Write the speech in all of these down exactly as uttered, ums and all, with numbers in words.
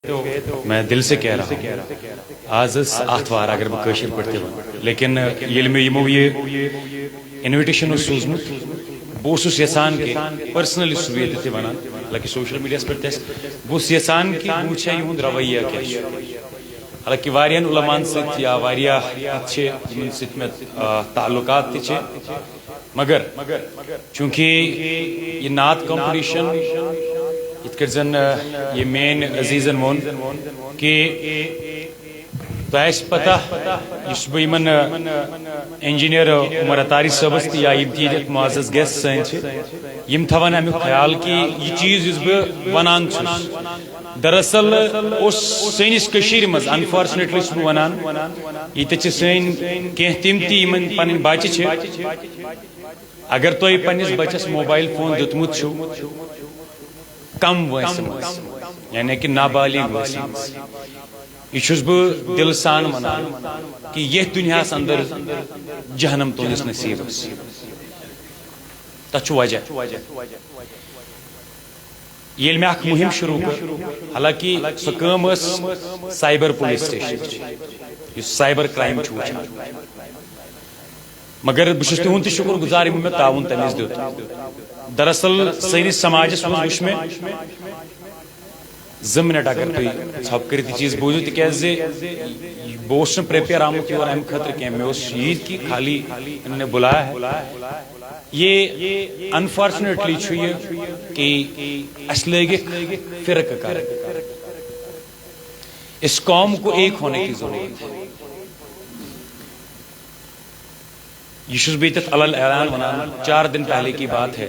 تو میں دل سے کہہ رہا ہوں، آز ٲس آتھوار، اگر بہٕ کٲشِر پٲٹھۍ تہِ وَنہٕ، لیکن ییٚلہِ مےٚ یِمو یہِ انویٹیشن اوس سوٗزمُت، بہٕ اوسُس یژھان کہِ پرسنلی چھُس بہٕ ییٚتہِ تہِ وَنان، حالانکہِ سوشل میڈیاہَس پٮ۪ٹھ تہِ آسہِ، بہٕ اوسُس یژھان کہِ بہٕ وٕچھِ ہا یِہُنٛد رویہ کیٛاہ چھُ۔ حالانکہِ واریاہن علماہن سۭتۍ یا واریاہ چھِ یِمن سۭتۍ مےٚ، آ، تعلقات تہِ چھِ، مگر چونکہ یہِ نعت کمپٹیشن، یِتھ کٲٹھۍ زن، آ، یہِ میٲنۍ عزیزن ووٚن کہِ تۄہہِ آسہِ پتہ، یُس بہٕ یِمن، آ، انجینئر عمر اتاری صٲبس تہِ یا یِم تہِ ییٚتہِ معزز گیسٹ سٲنۍ چھِ، یِم تھاوَن اَمیُک خیال کہِ یہِ چیٖز یُس بہٕ وَنان چھُس، دراصل اوس سٲنِس کٔشیٖرِ منٛز، انفارچونیٹلی چھُس بہٕ وَنان، ییٚتہِ چھِ سٲنۍ کینٛہہ تِم تہِ یِمَن پَنٕنۍ بَچہِ چھِ، اگر تۄہہِ پنٛنِس بَچَس موبایِل فون دیُتمُت چھُو کَم وٲنٛسہِ منٛز، یعنی کہِ نابالغ وٲنٛسہِ منٛز، یہِ چھُس بہٕ دِلہٕ سان وَنان کہِ یَتھ دُنیاہَس اندر جہنم تُہٕنٛدِس نصیٖبَس۔ تَتھ چھُ وجہ۔ ییٚلہِ مےٚ اکھ مُہِم شروٗع کٔر، حالانکہِ سۄ کٲم ٲس سایبر پُلیٖس سٹیشنٕچ، یُس سایبر کرائم چھُ وٕچھان۔ مگر بہٕ چھُس تِہُنٛد تہِ شُکُر گُزار، یِمو مےٚ تعاوُن تَمہِ وِزِ دیُت۔ دراصل سٲنِس سماجس منٛز وٕچھ مےٚ، زٕ منٹ اگر تُہۍ ژھۄپہٕ کٔرِتھ یہِ چیٖز بوٗزِو، تِکیٛازِ بہٕ اوسُس نہٕ پریپیئر آمُت یور اَمہِ خٲطرٕ کینٛہہ، مےٚ اوس یہِ کہِ خالی انہوں نے بُلایا ہے۔ یہ انفارچونیٹلی چھُ یہِ کہ اَسہِ لٲگِکھ فرقہٕ کرٕنۍ۔ اس قوم کو ایک ہونے کی ضرورت ہے۔ یہ چھُس بہٕ ییٚتٮ۪تھ علل اعلان ونان، چار دن پہلے کی بات ہے،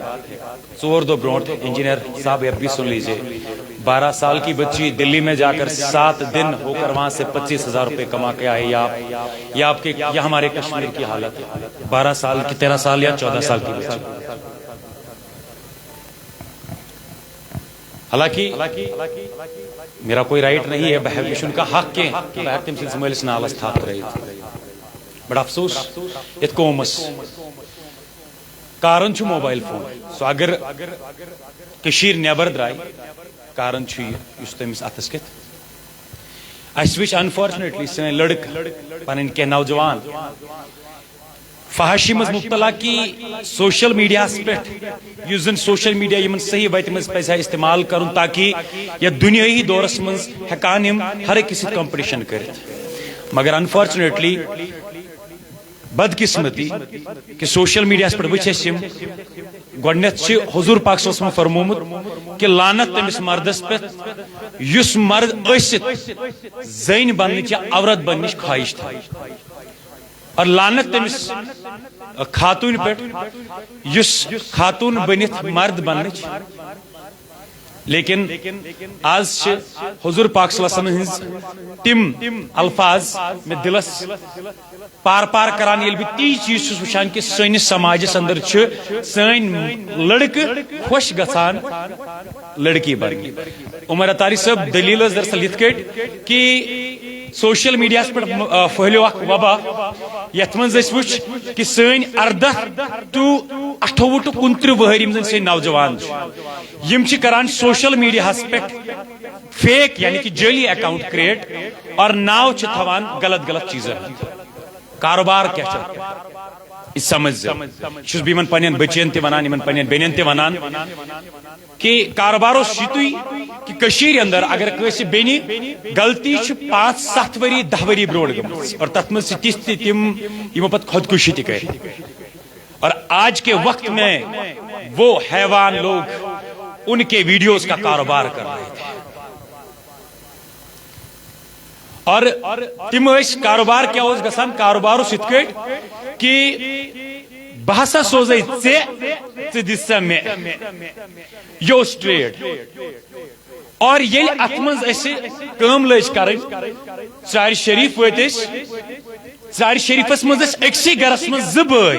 ژور دۄہ برونٛٹھ، انجینئر صاحب، اب بھی سن لیجیے، بارہ سال کی بچی دلی میں جا کر سات دن ہو کر وہاں سے پچیس ہزار روپے کما کے آئی، یہ آپ، یہ آپ کے، یہ ہمارے کشمیر کی حالت ہے۔ بارہ سال کی، تیرہ سال یا چودہ سال کی بچی۔ حالانکہ میرا کوئی رائٹ نہیں ہے، بہٕ ہٮ۪کہٕ، مےٚ چھُنہٕ کانٛہہ حق کینٛہہ، بہٕ ہٮ۪کہٕ تٔمۍ سٕنٛدِس مٲلِس نالَس تھپھ ترٲیِتھ۔ بڑٕ افسوس یَتھ قومَس۔ کارن چھُ موبایل فون۔ سُہ اگر کٔشیٖرِ نٮ۪بر درٛاے، کارن چھُ یہِ، یُس تٔمِس اَتھس کٮ۪تھ۔ اَسہِ وٕچھ انفارچونیٹلی سٲنۍ لڑکہٕ، پنٕنۍ کینٛہہ نوجوان فحاشی منٛز مبتلا، کہ سوشل میڈیاہس پٮ۪ٹھ یُس زن سوشل میڈیا یِمن صحیح وتہِ منٛز پزِ ہا استعمال کرُن، تاکہ یتھ دنیٲہی دورس منٛز ہٮ۪کان یِم ہر أکِس سۭتۍ کمپٹیشن کٔرِتھ۔ مگر انفارچونیٹلی بدقسمتی کہ سوشل میڈیاہس پٮ۪ٹھ وٕچھ اَسہِ یِم، گۄڈنٮ۪تھ چھِ حضور پاک صلی اللہ علیہ وسلم فرمومُت کہ لعنت تٔمِس مردس پٮ۪ٹھ یُس مرد ٲسِتھ زٔنۍ بننٕچ یا عورت بننٕچ خواہش تھاوِ۔ اور لعنت تٔمِس خاتوٗنہِ پٮ۪ٹھ یُس خاتوٗن بٔنِتھ مرد بننٕچ۔ لیکن آز چھِ حضور پاک صلی اللہ علیہ وسلم ہٕنٛز تِم الفاظ مےٚ دِلس پار پار کران، ییٚلہِ بہٕ تی چیٖز چھُس وٕچھان کہِ سٲنِس سماجس اندر چھِ سٲنۍ لڑکہٕ خۄش گژھان لڑکی بننہِ۔ عمر اتاری صٲب دٔلیٖل ٲس دراصل یِتھ کٲٹھۍ کہِ سوشل میڈیاہس پٮ۪ٹھ، آ، پھٔہلیو اکھ وبا، یتھ منٛز أسۍ وٕچھ کہِ سٲنۍ اردہ to اٹھووُہ to کُنترٕہ وٕہٕرۍ یِم زن سٲنۍ نوجوان چھِ، یِم چھِ کران سوشل میڈیاہس پٮ۪ٹھ فیک یعنی کہِ جعلی اکاؤنٹ کریٹ اور ناو چھِ تھاوان غلط غلط چیٖزن ہُنٛد۔ کاروبار کیٛاہ چھُ؟ یہِ سمجھ زِ یہِ چھُس بہٕ یِمن پننٮ۪ن بٔچین تہِ ونان، یِمن پننٮ۪ن بیٚنٮ۪ن تہِ ونان۔ کہ کاربار اوس یِتُے کہ کٔشیٖرِ اندر اگر کٲنٛسہِ بیٚنہِ غلطی چھِ پانٛژھ ستھ ؤری، دَہ ؤری برونٛٹھ گٔمٕژ اور تتھ منٛز چھِ تِژھ تہِ تِم یِمو پتہٕ خودکُشی تہِ کٔر۔ اور آج کے وقت میں وہ حیوان لوگ ان کے ویڈیوز کا کاروبار کر رہے تھے۔ اور تِم ٲسۍ، کاروبار کیٛاہ اوس گژھان؟ کاروبار اوس یِتھ کٲٹھۍ کہ بہٕ ہسا سوزے ژےٚ، ژٕ دِ سا مےٚ۔ یہِ اوس ٹریڈ۔ اور ییٚلہِ اتھ منٛز أسۍ کٲم لٔج کرٕنۍ، ژارِ شریف وٲتۍ أسۍ، ژارِ شریفس منٛز ٲسۍ أکسٕے گرس منٛز زٕ بٲے۔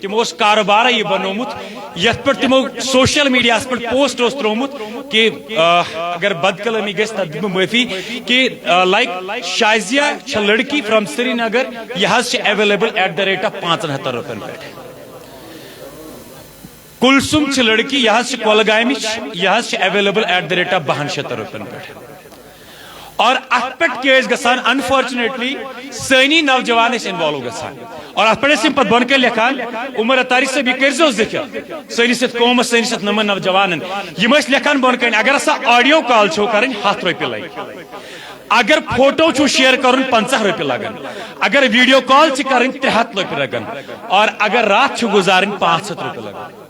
تِمو اوس کاروبارا یہِ بنوومُت، یتھ پٮ۪ٹھ تِمو سوشل میڈیاہس پٮ۪ٹھ پوسٹ اوس ترٛوومُت کہ، آ، اگر بدکلٲمی گژھِ تتھ دِمہٕ بہٕ معٲفی کہ، آ، لائک شازیہ چھےٚ لڑکی from سرینگر، یہِ حظ چھِ available at the rate of پانٛژن ہتن رۄپین پٮ۪ٹھ۔ کلثوم چھِ لڑکی، یہِ حظ چھِ کۄلگامِچ، یہِ حظ چھِ available at the rate of بہن شتن رۄپین پٮ۪ٹھ۔ اور اتھ پٮ۪ٹھ کیٛاہ ٲسۍ گژھان؟ انفارچونیٹلی سٲنی نوجوان ٲسۍ انوالو گژھان۔ اور اتھ پٮ۪ٹھ ٲسۍ یِم پتہٕ بۄنہٕ کَنہِ لیکھان، عمر اتاری صٲب، یہِ کٔرۍزیو ذِکر سٲنِس یتھ قومس، سٲنِس یتھ نمن نوجوانن۔ یِم ٲسۍ لیکھان بۄنہٕ کَنہِ، اگر ہسا آڈیو کال چھو کرٕنۍ، ہتھ رۄپیہِ لگہِ۔ اگر فوٹو چھو شیئر کرُن، پنژاہ رۄپیہِ لگن۔ اگر ویڈیو کال چھِ کرٕنۍ، ترٛےٚ ہتھ رۄپیہِ لگن۔ اور اگر راتھ چھِ گُزارٕنۍ، پانٛژھ ہتھ رۄپیہِ لگن۔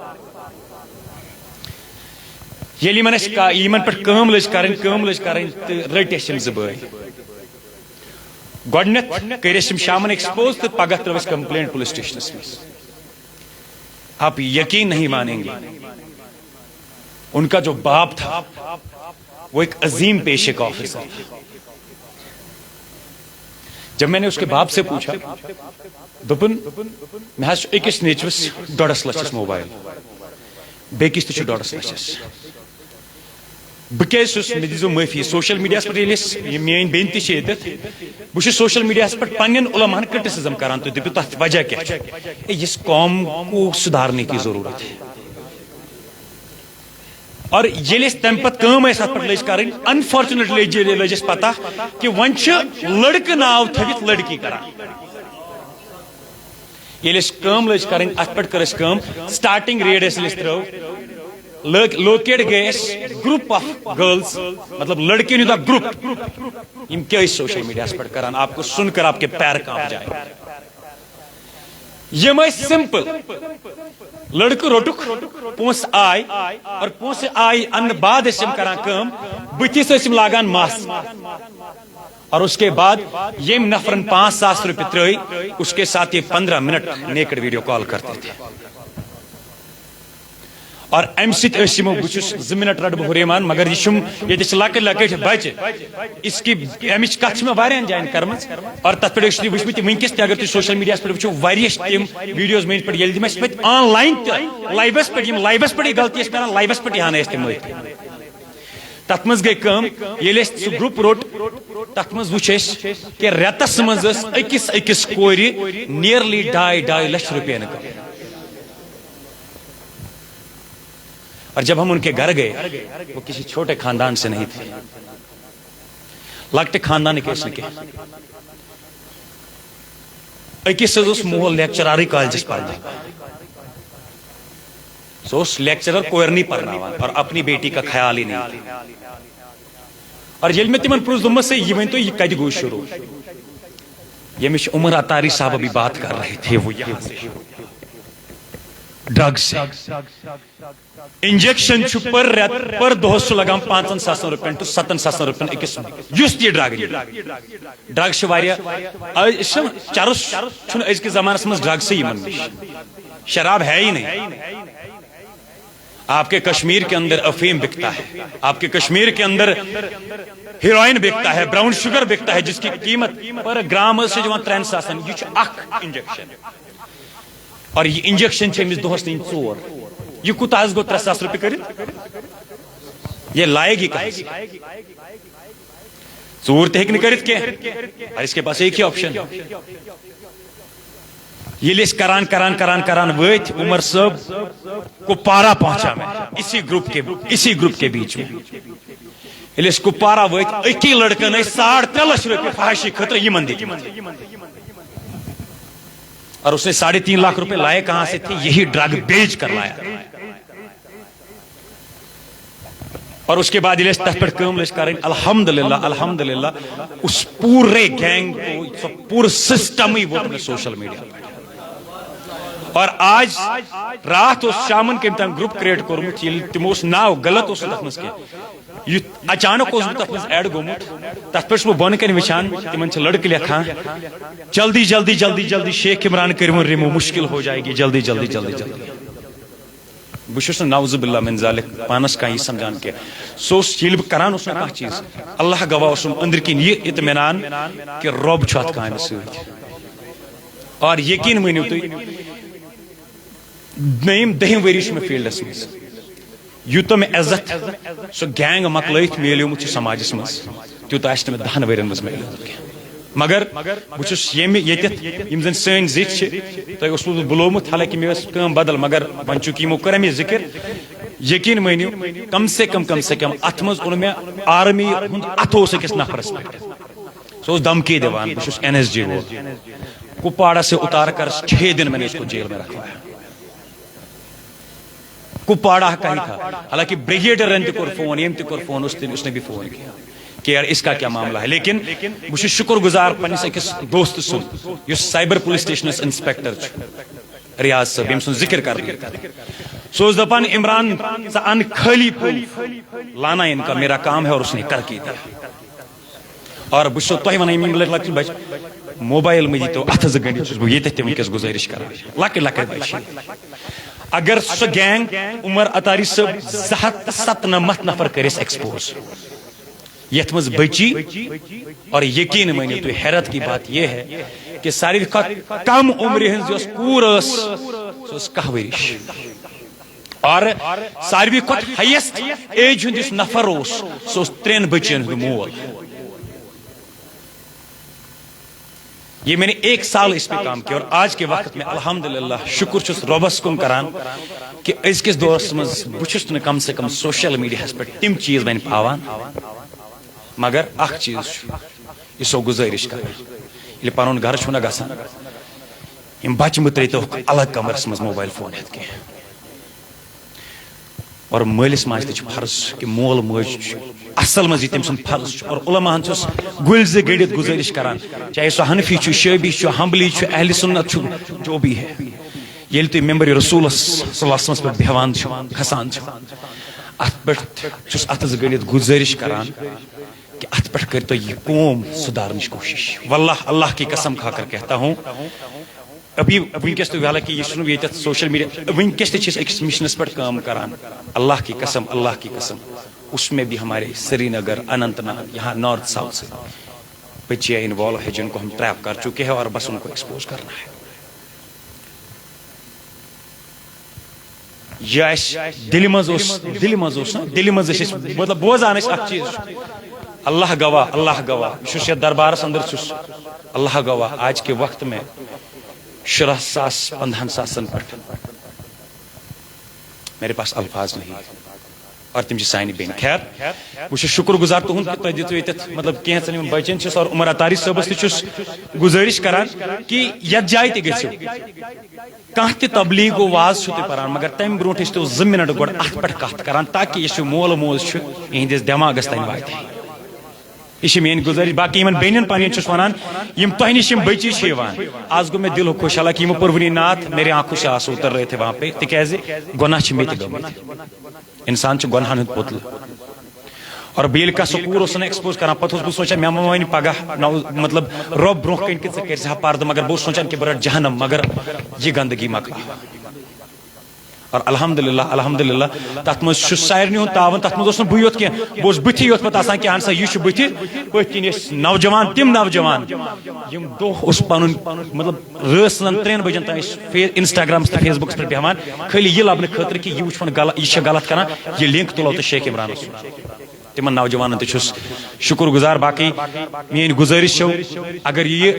ییٚلہِ یِمن اَسہِ کا-، یِمن پٮ۪ٹھ کٲم لٔج کرٕنۍ، کٲم لٔج کرٕنۍ، تہٕ رٔٹۍ اَسہِ یِم زٕ بٲے۔ گۄڈٕنٮ۪تھ کٔرۍ اَسہِ یِم شامن ایکسپوز تہٕ پگاہ ترٲو اَسہِ کمپلینٹ پولیس سٹیشنس منٛز۔ آپ یقین نہیں مانیں گے، ان کا جو باپ تھا، وہ ایک عظیم پیشے کا آفیسر تھا۔ جب میں نے اس کے باپ سے پوچھا، دوٚپُن، مےٚ حظ چھُ أکِس نیٚچوِس ڈۄڈس لچھس موبایل، بیٚکِس تہِ چھُ ڈۄڈس لچھس۔ بہٕ کیٛازِ چھُس، مےٚ دیٖزیو معٲفی، سوشل میڈیاہس پٮ۪ٹھ ییٚلہِ أسۍ، یِم میٛٲنۍ بیٚنہِ تہِ چھِ ییٚتٮ۪تھ، بہٕ چھُس سوشل میڈیاہس پٮ۪ٹھ پننٮ۪ن علماہن کرٹسزم کران، تُہۍ دٔپِو تتھ وجہ کیٛاہ چھُ؟ اے، یس قوم کو سدھارنے کی ضرورت ہے۔ اور ییٚلہِ أسۍ تمہِ پتہٕ کٲم ٲسۍ اتھ پٮ۪ٹھ لٔج کرٕنۍ، انفارچونیٹلی لٔج اَسہِ پتہ کہِ وۄنۍ چھِ لڑکہٕ ناو تھٲوِتھ لڑکی کران۔ ییٚلہِ أسۍ کٲم لٔج کرٕنۍ، اتھ پٮ۪ٹھ کٔر اَسہِ کٲم، سٹارٹنگ ریڈ ٲسۍ ییٚلہِ أسۍ ترٲو، لوکیٹ گٔے أسۍ گروپ آف گرلز، مطلب لڑکیَن ہُنٛد اکھ گروپ، یِم کیٛاہ ٲسۍ سوشل میڈیاہس پٮ۪ٹھ کران، آپ کو سن کر آپ کے پیر کانپ جائے۔ یِم ٲسۍ سمپل۔ لڑکہٕ روٚٹُکھ، پونٛسہٕ آے، اور پونٛسہٕ آے انہٕ بعد ٲسۍ یِم کران کٲم، بٕتھِس ٲسۍ یِم لاگان ماسک۔ اور اس کے بعد ییٚمۍ نفرن پانٛژھ ساس رۄپیہِ ترٲے، اس کے ساتھ یہ پندرہ منٹ نیکڈ ویڈیو کال کرتے تھے۔ اور امہِ سۭتۍ ٲسۍ یِمو، بہٕ چھُس زٕ منٹ رٹہٕ بہٕ ہُریمان، مگر یہِ چھُم، ییٚتہِ چھِ لۄکٕٹۍ لۄکٕٹۍ بچہِ، اس کی، امِچ کتھ چھِ مےٚ واریاہن جاین کٔرمٕژ۔ اور تتھ پٮ۪ٹھ ٲسِو تُہۍ وٕچھمٕتۍ تہِ، وٕنکیٚس تہِ اگر تُہۍ سوشل میڈیاہس پٮ۪ٹھ وٕچھِو، واریاہ چھِ تِم ویڈیوز میٲنۍ پٮ۪ٹھ، ییٚلہِ تِم اَسہِ پتہٕ آن لاین تہِ لایوس پٮ۪ٹھ، یِم لایوس پٮ۪ٹھ یہِ غلطی ٲسۍ کران، لایوس پٮ۪ٹھ یہِ ہن ٲسۍ تِم مٔتھۍ۔ تتھ منٛز گٔے کٲم، ییٚلہِ اَسہِ سُہ گروپ روٚٹ، تتھ منٛز وٕچھ اَسہِ کہِ رٮ۪تس منٛز ٲس أکِس أکِس کورِ نیرلی ڈاے ڈاے لچھ رۄپین کم۔ اور جب ہم ان کے گھر گئے، وہ کسی چھوٹے خاندان سے نہیں تھے، لۄکٹہِ خاندانٕکۍ ٲسۍ نہٕ کینٛہہ۔ أکِس حظ اوس مول لیکچرارٕے کالجس پرناوان۔ سُہ اوس لیکچرر کورنٕے پرناوان اور اپنی بیٹی کا خیال ہی نہیں تھا۔ اور ییٚلہِ مےٚ تِمن پرُژھ، دوٚپمس، "ہے، یہِ ؤنۍ تو، یہِ کتہِ گوٚو شروع؟" ییٚمِچ عمر عطاری صاحب ابھی بات کر رہے تھے، وہ یہاں سے شروع، ڈرگ سے۔ انجیکشن چھُ پر رٮ۪تہٕ، پر دۄہس چھُ لگان پانٛژن ساسن رۄپین to ستن ساسن رۄپین أکِس، یُس تہِ یہِ ڈرگ نِیہِ۔ ڈرگ چھِ واریاہ، أ-، أسۍ چھِنہٕ، چرس چھُنہٕ أزکِس زمانس منٛز ڈرگ سٕے یِمن نِش۔ شراب ہے ہی نہیں۔ آپ کے کشمیر کے اندر افیم بکتا ہے، آپ کے کشمیر کے اندر ہیروئن بکتا ہے، براؤن شوگر بکتا ہے، جس کی قیمت پر گرام سے جو ترین ساسن، یہ چھُ اکھ انجیکشن۔ اور یہ انجیکشن چھِ أمِس دۄہس نِنۍ ژور۔ یہ کوٗتاہ حظ گوٚو ترٛےٚ ساس رۄپیہِ کٔرِتھ؟ یہ لائے گی کہاں سے؟ ژوٗر تہِ ہیٚکہِ نہٕ کٔرِتھ کینٛہہ۔ اور اس کے پاس ایک ہی آپشن۔ ییٚلہِ أسۍ کران، کران، کران، کران وٲتۍ، عمر صٲب، کپوارہ پہنچا میں، اسی گروپ کے، اسی گروپ کے بیچ میں۔ ییٚلہِ أسۍ کپوارہ وٲتۍ، أکی لڑکن ٲسۍ ساڑ ترٛےٚ لچھ رۄپیہِ فحاشی خٲطرٕ یِمن دِتمٕتۍ۔ اور اس نے ساڑھے تین لاکھ روپے لائے کہاں سے تھے؟ یہی ڈرگ بیچ کر لایا۔ اور اس کے بعد ییٚلہِ اَسہِ تَتھ پٮ۪ٹھ کٲم لٔج کَرٕنۍ، الحمدللہ، الحمدللہ، اس پورے گینگ کو، سُہ پوٗرٕ سسٹمٕے ووت مےٚ سوشل میڈیا پٮ۪ٹھ۔ اور آج راتھ اوس شامن کٔمۍ تام گروپ کریٹ کوٚرمُت، ییٚلہِ تِمو اوس ناو غلط اوس نہٕ تَتھ منٛز کینٛہہ، یُتھ اچانک اوس بہٕ تَتھ منٛز ایڈ گوٚمُت۔ تَتھ پٮ۪ٹھ چھُس بہٕ بۄنہٕ کَنہِ وٕچھان، تِمن چھِ لڑکہٕ لیکھان، "جلدی، جلدی، جلدی، جلدی، شیخ عمران کٔرِو وۄنۍ ریموو، مشکل ہو جائے گی، جلدی، جلدی، جلدی، جلدی۔" بہٕ چھُس نہٕ نعوذ باللہ من ذالک پانس کانٛہہ یہِ سمجھان کینٛہہ۔ سُہ اوس، ییٚلہِ بہٕ کران اوسُس نہ کانٛہہ چیٖز، اللہ گواہ اوسُم أنٛدرۍ کِنۍ یہِ اطمینان کہِ رۄب چھُ اتھ کامہِ سۭتۍ۔ اور یقین مٲنِو تُہۍ، نٔیِم دٔہِم ؤری چھُ مےٚ فیٖلڈس منٛز۔ یوٗتاہ مےٚ عزت سُہ گینگ مۄکلٲیِتھ میلیومُت چھُ سماجس منٛز، تیوٗتاہ آسہِ نہٕ مےٚ دَہَن ؤرین منٛز میلیومُت کینٛہہ۔ مگر بہٕ چھُس ییٚمہِ ییٚتٮ۪تھ، یِم زَن سٲنۍ زِٹھۍ چھِ، تۄہہِ اوسوُ بہٕ بُلومُت، حالانکہِ مےٚ ٲس کٲم بدل، مگر وۄنۍ چوٗنٛکہِ یِمو کٔر اَمِچ ذِکِر، یقین مٲنِو، کم سے کم، کم سے کم اتھ منٛز اوٚن مےٚ آرمی ہُنٛد اتھٕ اوس أکِس نفرس پٮ۪ٹھ۔ سُہ اوس دھمکی دِوان، "بہٕ چھُس این ایس جی وول، کپواڑہ سے اتار کر چھ دن میں نے اس کو جیل میں رکھوایا، کپواڑہ کا ہی تھا۔" حالانکہ بریگیڈیئرن تہِ کوٚر فون، ییٚمۍ تہِ کوٚر فون، اس نے، اس نے بھی فون کیا کہ یار اس کا کیا معاملہ ہے۔ لیکن بہٕ چھُس شُکر گُزار پننِس أکِس دوستہٕ سُنٛد، یُس سائبر پولیس سٹیشنس انسپیکٹر چھُ، ریاض صٲب، ییٚمۍ سُنٛد ذِکر کرنہٕ ییٚتہِ۔ سُہ اوس دَپان، "عمران، ژٕ اَن خٲلی پروف، لانا ان کا، میرا کام ہے اور اس نے کر کے دیا۔" اور بہٕ چھُسو تۄہہِ وَنان، یِم لۄکٕٹۍ لۄکٕٹۍ بَچہٕ، موبایل مہٕ دِتو اَتھٕ زٕ گٔنٛڈِتھ، چھُس بہٕ ییٚتٮ۪تھ تہِ وٕنکیٚس گُزٲرِش کران۔ لۄکٕٹۍ لۄکٕٹۍ بَچہٕ چھِ۔ اگر سُہ گینگ عمر اتاری صٲب زٕ ہَتھ تہٕ ستنَمَتھ نفر کٔرِس ایکسپوز، یتھ منٛز بچی، اور یقین مٲنِو تُہۍ، حیرت کی بات یہ ہے کہ ساروی کھۄتہٕ کم عمرِ ہٕنٛز یۄس کوٗر ٲس، سۄ ٲس کاہ ؤرِش، اور ساروی کھۄتہٕ ہائیسٹ ایج ہُنٛد یُس نفر اوس، سُہ اوس ترٛٮ۪ن بچین ہُنٛد مول۔ یہ میں نے ایک سال اس پہ کام کیا، اور آج کے وقت میں الحمدللہ شکر چھُس رۄبس کُن کران کہ أزکِس دورس منٛز بہٕ چھُس نہٕ کم سے کم سوشل میڈیاہس پٮ۪ٹھ تِم چیٖز وۄنۍ پاوان، مگر اکھ چیٖز چھُ، یہِ چھُسو گُزٲرِش کران، ییٚلہِ پنُن گرٕ چھُو نہ گژھان، یِم بچہٕ مہٕ ترٛٲیتوکھ الگ کمرس منٛز موبایل فون ہٮ۪تھ کینٛہہ۔ اور مٲلِس ماجہِ تہِ چھُ فرض کہ مول موج چھُ اصل منٛز یہِ تٔمۍ سُنٛد فرض چھُ۔ اور علماہن چھُس گُلۍ زٕ گٔنٛڈِتھ گُزٲرِش کران، چاہے سُہ حنفی چھُ، شٲبی چھُ، حنبلی چھُ، اہلِ سنت چھُ، جو بھی ہے، ییٚلہِ تُہۍ ممبر رسولس صلی اللہ علیہ وسلمس پٮ۪ٹھ بیہوان چھِو، کھسان چھِو، اتھ پٮ۪ٹھ چھُس اتھٕ زٕ گٔنٛڈِتھ گُزٲرِش کران کہ اتھ پٮ۪ٹھ کٔرۍتو یہِ قوم سُدھارنٕچ کوٗشِش۔ واللہ، اللہ کی قسم کھا کر کہتا ہوں، ابھی وٕنکیٚس تہِ، حالانکہ یہِ چھُنہٕ ییٚتٮ۪تھ سوشل میڈیا، وٕنکیٚس تہِ چھِ أسۍ أکِس مشنَس پٮ۪ٹھ کٲم کران، اللہ کی قسم، اللہ کی قسم، اس میں بھی ہمارے سری نگر، اننت ناگ، یہاں نارتھ ساؤتھ سے بچیاں انوالو ہے، جن کو ہم ٹریپ کر چکے ہیں اور بس ان کو ایکسپوز کرنا ہے۔ یہِ اَسہِ دِلہِ منٛز اوس، دِلہِ منٛز اوس نا، دِلہِ منٛز ٲسۍ أسۍ، مطلب، بوزان ٲسۍ اکھ چیٖز چھُ، اللہ گواہ، اللہ گواہ، بہٕ چھُس یتھ دربارس اندر چھُس، اللہ گواہ، آج کے وقت میں شُراہ ساس پندہن ساسن پٮ۪ٹھ میرے پاس الفاظ نہیں، اور تِم چھِ سانہِ بیٚنہِ۔ خیر، بہٕ چھُس شُکر گُزار تُہُنٛد کہِ تۄہہِ دِژوٕ ییٚتٮ۪تھ، مطلب، کینٛژن یِمن بچن چھُس اور عمر اتاری صٲبس تہِ چھُس گُزٲرِش کران کہِ یتھ جایہِ تہِ گٔژھِو، کانٛہہ تہِ تبلیغ و واز چھُو تُہۍ پران، مگر تمہِ برونٛٹھ ٲسۍ تو زٕ منٹ گۄڈٕ اتھ پٮ۪ٹھ کتھ کران، تاکہِ یُس یہِ مول موج چھُ، یِہنٛدِس دٮ۪ماغس تام واتہِ۔ یہِ چھِ میٲنۍ گُزٲرِش۔ باقٕے یِمن بیٚنٮ۪ن پننٮ۪ن چھُس ونان، یِم تۄہہِ نِش یِم بٔچی چھِ یِوان، از گوٚو مےٚ دِل خۄش، حالانکہِ یِمو پوٚر وُنی نعت، میرے آنکھوں سے آنسو اتر رہے تھے وہاں پہ، تِکیازِ گۄناہ چھِ مےٚ تہِ گٔمٕتۍ۔ انسان چھُ گۄناہن ہُنٛد پُتلہٕ۔ اور بہٕ ییٚلہِ کانٛہہ سُہ کوٗر اوسُس نہٕ ایکسپوز کران، پتہٕ اوسُس بہٕ سونٛچان، مےٚ ما وَنہِ پگاہ، نو-، مطلب، رۄب برونٛہہ کَنہِ کہِ ژٕ کٔرۍ زِ ہا پردٕ، مگر بہٕ اوسُس سونٛچان کہِ بہٕ رَٹہٕ جہنم، مگر یہِ گندگی مۄکلاو۔ اور الحمدللہ، الحمدللہ، تَتھ منٛز چھُ سارنٕے ہُنٛد تعاوُن، تَتھ منٛز اوس نہٕ بٕے یوت کینٛہہ، بہٕ اوسُس بٕتھِ یوت پتہٕ آسان کہِ اہن سا یہِ چھُ بٕتھِ، پٔتھۍ کِنۍ ٲسۍ نوجوان، تِم نوجوان، یِم دۄہ اوس پنُن، مطلب، رٲژ سٕنٛزن ترٛٮ۪ن بجن تام ٲسۍ فے-، انسٹاگرامس تہٕ فیس بُکس پٮ۪ٹھ بیہوان، خٲلی یہِ لبنہٕ خٲطرٕ کہِ یہِ وٕچھُن غلط، یہِ چھا غلط کران، یہِ لنک تُلو تہٕ شیخ عمرانس۔ تِمن نوجوانن تہِ چھُس شُکر گُزار۔ باقٕے میٲنۍ گُزٲرِش چھو، اگر یہِ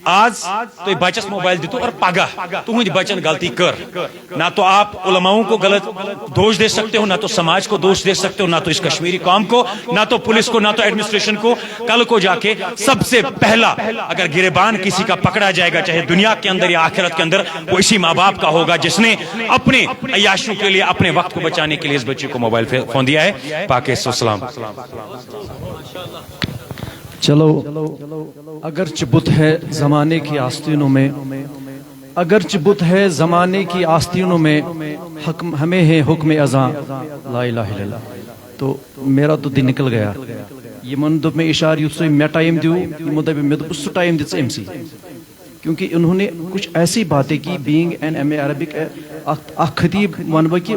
آز تُہۍ بچس موبایل دِتو اور پگاہ تُہنٛدۍ بچن غلطی کٔر، نہ تو آپ علماؤں کو غلط دوش دے سکتے ہو، نہ تو سماج کو دوش دے سکتے ہو، نہ تو اس کشمیری قوم کو، نہ تو پولیس کو، نہ تو ایڈمنسٹریشن کو۔ کل کو جا کے سب سے پہلا اگر گریبان کسی کا پکڑا جائے گا، چاہے دنیا کے اندر یا آخرت کے اندر، وہ اسی ماں باپ کا ہوگا جس نے اپنے عیاشیوں کے لیے، اپنے وقت کو بچانے کے لیے اس بچے کو موبائل فے-، فون دیا ہے۔ پاکستان۔ السلام۔ چلو، اگرچہ بت ہے زمانے کی آستینوں میں، اگرچہ بت ہے زمانے کی آستینوں میں، حکم ہمیں ہے حکم ازاں، لا الہ الا اللہ۔ تو میرا تو دن نکل گیا۔ یِمن دوٚپ مےٚ اشارٕ، یُتھ تُہۍ مےٚ ٹایم دِیِو، یِمو دَپہِ مےٚ دوٚپُس، سُہ ٹایم دِ ژٕ أمۍ سٕے۔ کیونکہ انہوں نے کچھ ایسی باتیں کی، being N M A Arabic, اکھ اکھ خطیب ونہٕ بہٕ کہ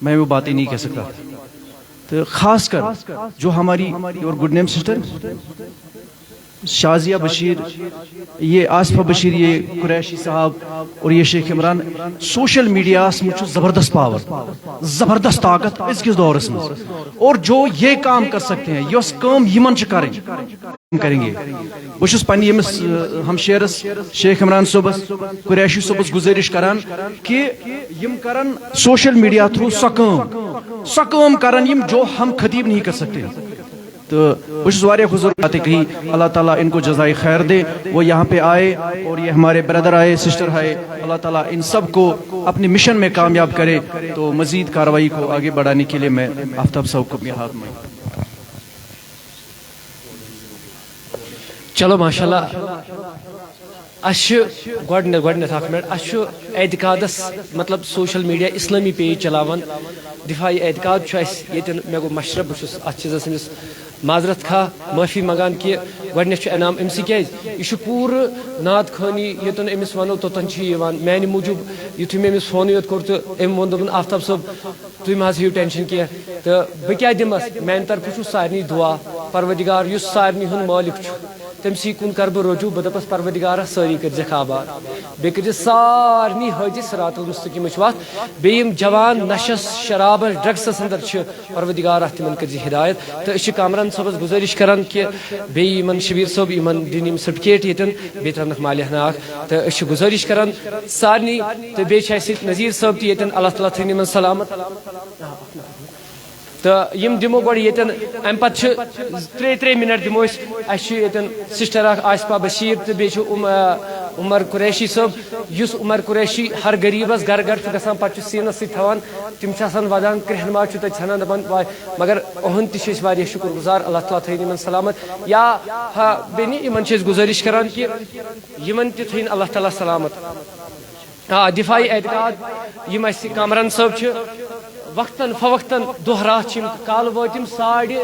میں وہ باتیں نہیں کہہ سکتا تھا۔ تو خاص کر جو ہماری اور good name sister Shazia Bashir, یہ آصفہ بشیر، یہ قریشی صاحب اور یہ شیخ عمران، سوشل میڈیا منٛز چھُ زبردست پاور، زبردست طاقت أزکِس دورس منٛز۔ اور جو یہ کام کر سکتے ہیں، یۄس کٲم یِمن چھِ کرٕنۍ، کام کریں گے۔ بہٕ چھُس پننہِ ییٚمِس، ٲ، ہمشیرس شیخ عمران صٲبس، قریشی صٲبس گُزٲرِش کران کہِ یِم کرن سوشل میڈیا تھرو سۄ کٲم، سۄ کٲم کرن یِم جو ہم خطیب نہیں کر سکتے۔ تو بہٕ چھُس واریاہ حضور آتے کہی، اللہ تعالیٰ ان کو جزائے خیر دے۔ وہ یہاں پہ آئے اور یہ ہمارے بردر آئے، سسٹر آئے، اللہ تعالیٰ ان سب کو اپنے مشن میں کامیاب کرے۔ تو مزید کارروائی کو آگے بڑھانے کے لیے میں آفتاب صاحب کو اپنے ہاتھ میں چلو ماشاء اللہ۔ اسہِ چھُ گۄڈٕنٮ۪تھ گۄڈٕنٮ۪تھ اکھ منٹ، اسہِ چھُ اعتقادس مطلب سوشل میڈیا اسلٲمی پیج چلاوان، دفاع اعتقاد چھُ اسہِ ییٚتٮ۪ن۔ مےٚ گوٚو مشرف، بہٕ چھُس اتھ چیٖزس أمِس معذرت خواہ، معٲفی منٛگان کہِ گۄڈٕنٮ۪تھ چھُ انعام أمسٕے، کیازِ یہِ چھُ پوٗرٕ نعت خوٲنی، یوٚتن أمِس ونو توٚتن چھُ یہِ یِوان۔ میانہِ موٗجوٗب یُتھُے مےٚ أمِس فونٕے یوت کوٚر تہٕ أمۍ ووٚن، دوٚپُن، آفتاب صٲب، تُہۍ مہ حظ ہیٚیِو ٹینشن کینٛہہ۔ تہٕ بہٕ کیٛاہ دِمس؟ میانہِ طرفہٕ چھُ سارنٕے دُعا، پروردگار یُس سارنٕے ہُنٛد مٲلِک چھُ، تٔمۍ سٕے کُن کرٕ بہٕ رجوع۔ بہٕ دپس، پروردگارا، سٲری کٔرۍ زٮ۪کھ آباد، بیٚیہِ کٔرۍ زِ سارنٕے ہٲدِ صراط المستقیمٕچ وتھ، بیٚیہِ یِم جوان نشس، شرابس، ڈرگسس اندر چھِ، پروردگارا، تِمن کٔرۍ زِ ہدایت۔ تہٕ أسۍ چھِ کامران صٲبس گُزٲرِش کران کہِ بیٚیہِ یِمن شبیر صٲب، یِمن دِن یِم سرٹفکیٹ ییٚتٮ۪ن، بیٚیہِ ترٛاونکھ مالیہ ناگ۔ تہٕ أسۍ چھِ گُزٲرِش کران سارنٕے، تہٕ بیٚیہِ چھِ اَسہِ ییٚتہِ نذیٖر صٲب تہِ ییٚتٮ۪ن، اللہ تعالیٰ تھٲینۍ یِمن سلامت۔ تہٕ یِم دِمو گۄڈٕ ییٚتٮ۪ن، اَمہِ پتہٕ چھِ ترٛےٚ ترٛےٚ منٹ دِمو أسۍ۔ اَسہِ چھِ ییٚتٮ۪ن سسٹر اکھ آصفہ بشیر تہٕ بیٚیہِ چھُ عم-، عمر قریشی صٲب، یُس عمر قریشی ہر غریٖبس گرٕ گرٕ چھُ گژھان، پتہٕ چھُ سیٖنس سۭتۍ تھاوان، تِم چھِ آسان ودان، کرٛیٚہن ما چھُ تتہِ ژھٮ۪نان، دپان واے۔ مگر اُہُنٛد تہِ چھِ أسۍ واریاہ شُکر گُزار، اللہ تعالیٰ تھٲیِن یِمن سلامت۔ یا ہا بیٚنہِ، یِمن چھِ أسۍ گُزٲرِش کران کہِ یِمن تہِ تھٲیِن اللہ تعالیٰ سلامت۔ آ، دفاعی اعتقاد، یِم اَسہِ کامران صٲب چھِ، وقتاً فوقتاً دۄہ راتھ چھِ یِم۔ کالہٕ وٲتۍ یِم ساڑِ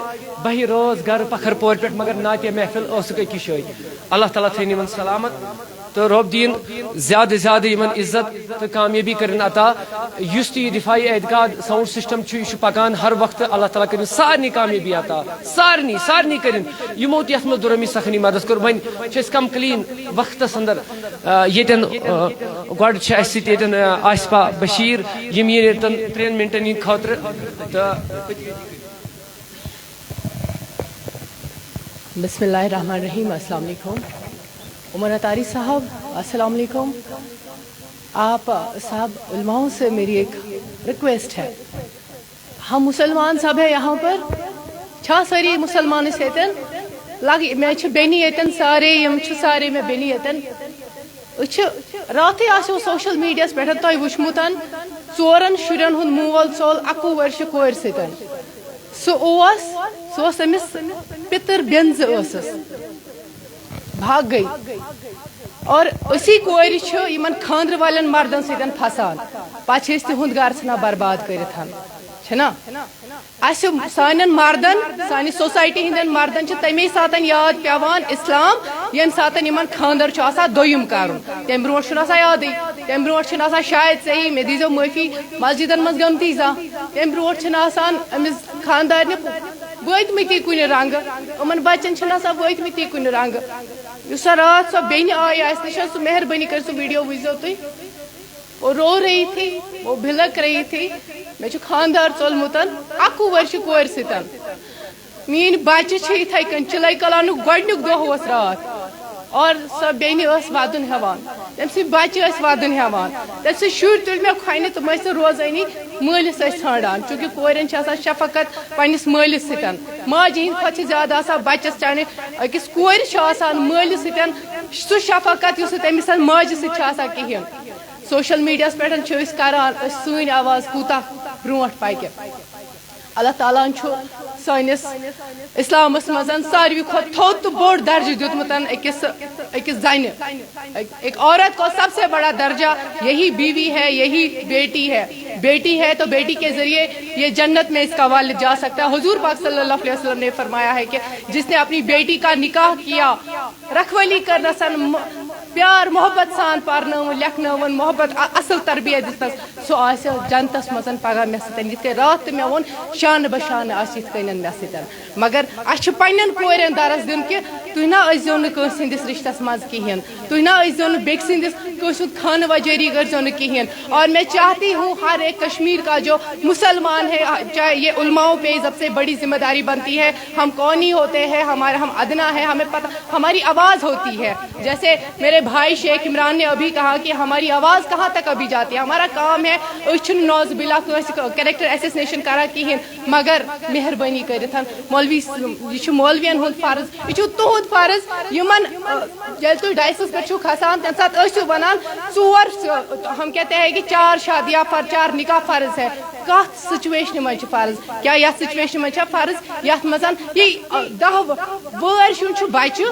بَہہِ رٲژ گرٕ پکھر پورِ پٮ۪ٹھ، مگر نعتیہ محفل ٲسٕکھ أکِس جایہِ۔ اللہ تعالیٰ تھٲیِن یِمن سلامت تہٕ رۄب دِیِن زیادٕ زیادٕ یِمن عزت تہٕ کامیٲبی کٔرِن عطا۔ یُس تہِ یہِ دفاعی اعتقاد ساؤنڈ سسٹم چھُ، یہِ چھُ پکان ہر وقتہٕ، اللہ تعالیٰ کٔرِن سارنٕے کامیٲبی عطا، سارنٕے، سارنٕے کٔرِن۔ یِمو تہِ یَتھ منٛز دُرٲمی سخنی مدد کٔر۔ وۄنۍ چھِ أسۍ کم کلین وقتس اندر آ، ییٚتٮ۪ن، آ، گۄڈٕ چھِ اَسہِ سۭتۍ ییٚتٮ۪ن، آ، آصفہ بشیر، یِم یِن ییٚتٮ۪ن ترٛٮ۪ن مِنٹَن ہِنٛدِ خٲطرٕ۔ تہٕ بسم اللہ الرحمن الرحیم۔ السلام علیکم۔ عمر عطاری صاحب، السلام علیکم۔ آپ صاحب علماؤں سے میری ایک ریکویسٹ ہے، ہم مسلمان سب ہے یہاں پر، چھا سٲری مسلمان أسۍ ییٚتٮ۪ن؟ لگ مےٚ چھِ بیٚنہِ ییٚتٮ۪ن، سارے یِم چھِ سارے مےٚ بیٚنہِ ییٚتٮ۪ن۔ أسۍ چھِ راتھٕے آسیو سوشل میڈیاہس پٮ۪ٹھ تۄہہِ وٕچھمُت ژورن شُرٮ۪ن ہُنٛد مول ژوٚل اَکوُہ ؤرشہِ کورِ سۭتۍ۔ سُہ اوس، سُہ اوس أمِس پِتٕر بیٚنزٕ ٲسٕس۔ بھاگ گٔے۔ اور أسی کورِ چھِ یِمن خانٛدرٕ والٮ۪ن مردن سۭتۍ پھسان۔ پتہٕ چھِ أسۍ تِہُنٛد گرٕ ژھٕنان برباد کٔرِتھ۔ چھِنا؟ اسہِ سانٮ۪ن مردن، سانہِ سوسایٹی ہٕنٛدٮ۪ن مردن چھِ تمے ساتن یاد پٮ۪وان اسلام، ییٚمہِ ساتن یِمن خانٛدر چھُ آسان دوٚیِم کرُن۔ تمہِ برونٛٹھ چھُنہٕ آسان یادٕے۔ تمہِ برونٛٹھ چھُنہٕ آسان شاید صحیح، مےٚ دیٖزیو معٲفی، مسجدن منٛز گٔمتی زانٛہہ۔ تمہِ برونٛٹھ چھِنہٕ آسان أمِس خانٛدارنہِ وٲتمٕتی کُنہِ رنٛگہٕ۔ یِمن بچن چھِنہٕ آسان وٲتمٕتی کُنہِ رنٛگہٕ۔ یُس سۄ راتھ سۄ بیٚنہِ آیہِ اسہِ نِش، سُہ مہربٲنی کٔرِتھ سُہ ویٖڈیو وٕچھزیو تُہۍ۔ وہ رو رہی تھی، وہ بھلک رہی تھی، مےٚ چھُ خانٛدار ژوٚلمُت اَکوُہ ؤرشہِ کورِ سۭتۍ۔ میٛٲنۍ بچہِ چھِ یِتھَے کٔنۍ، چِلَے کلانُک گۄڈٕنیُک دۄہ اوس راتھ۔ اور سۄ بیٚنہِ ٲس وَدُن ہٮ۪وان، تٔمۍ سٕنٛدۍ بچہِ ٲسۍ وَدُن ہٮ۪وان، تٔمۍ سٕنٛدۍ شُرۍ تُلۍ مےٚ کھۄنہِ تہٕ مٔسۍ روزٲنی مٲلِس ٲسۍ ژھانٛڈان، چوٗنٛکہِ کورٮ۪ن چھِ آسان شفقت پنٛنِس مٲلِس سۭتۍ۔ ماجہِ ہِنٛدِ کھۄتہٕ چھِ زیادٕ آسان بچس، چاہے أکِس کورِ چھِ آسان مٲلِس سۭتۍ سُہ شفقت یُس نہٕ تٔمِس ماجہِ سۭتۍ چھُ آسان کِہیٖنۍ۔ سوشل میڈیاہس پٮ۪ٹھ چھِ أسۍ کران، أسۍ سٲنۍ آواز کوٗتاہ برونٛٹھ پکہِ۔ اللہ تعالیٰ ہن چھُ سٲنِس اسلامس منٛز ساروی کھۄتہٕ تھوٚد تہٕ بوٚڑ درجہٕ دیُتمُت أکِس، أکِس زنہِ۔ ایک عورت کو سب سے بڑا درجہ یہی بیوی ہے، یہی بیٹی ہے۔ بیٹی ہے تو بیٹی کے ذریعے یہ جنت میں اس کا والد جا سکتا ہے۔ حضور پاک صلی اللہ علیہ وسلم نے فرمایا ہے کہ جس نے اپنی بیٹی کا نکاح کیا، رکھوالی کرنس، پیار محبت سان پرنٲوٕن، لیکھنٲوٕن، محبت، ا-، اصل تربیت دِژنس، سُہ آسہِ جنتس منٛز پگاہ مےٚ سۭتۍ۔ یِتھ کٔنۍ راتھ تہٕ مےٚ ووٚن، شانہٕ بہ شانہٕ آسہِ یِتھ کٔنۍ مےٚ سۭتۍ۔ مگر اسہِ چھُ پننٮ۪ن کورٮ۪ن درس دیُن کہِ تُہۍ نہ ٲسۍزیو نہٕ کٲنٛسہِ ہٕنٛدِس رشتس منٛز کِہیٖنۍ، تُہۍ نہ ٲسۍزیو نہٕ بیٚکہِ سٕنٛدِس، کٲنٛسہِ ہُنٛد خانہٕ وجٲری کٔرۍزیو نہٕ کِہیٖنۍ۔ اور میں چاہتی ہوں ہر ایک کشمیر کا جو مسلمان ہے، چاہے یہ علماؤں پہ سب سے بڑی ذمہ داری بنتی ہے، ہم کون ہی ہوتے ہیں، ہمارے، ہم ادنا ہے، ہمیں پتہ، ہماری آواز ہوتی ہے۔ جیسے میرے بھائی شیخ عمران نے ابھی کہا کہ ہماری آواز کہاں تک ابھی جاتی ہے، ہمارا کام ہے، أسۍ چھِنہٕ نعوذ باللہ کٲنٛسہِ کریکٹر اسیسنیشن کران کِہیٖنۍ، مگر مہربٲنی کٔرِتھ مولوی س-، یہِ چھُ مولوین ہُنٛد فرض، یہِ چھُ تُہُنٛد فرض، یِمن، ٲ، ییٚلہِ تُہۍ ڈایسس پٮ۪ٹھ چھِو کھسان، تَمہِ ساتہٕ ٲسِو وَنان، ژور، ہم کہتے ہیں کہ چار شادیاں فرض، چار نکاح فرض ہے۔ کتھ سچویشنہِ منٛز چھُ فرض؟ کیٛاہ یتھ سچویشنہِ منٛز چھا فرض، یتھ منٛز یہِ، ٲ، دَہ و-، وٲرۍ سُنٛد چھُ بچہِ،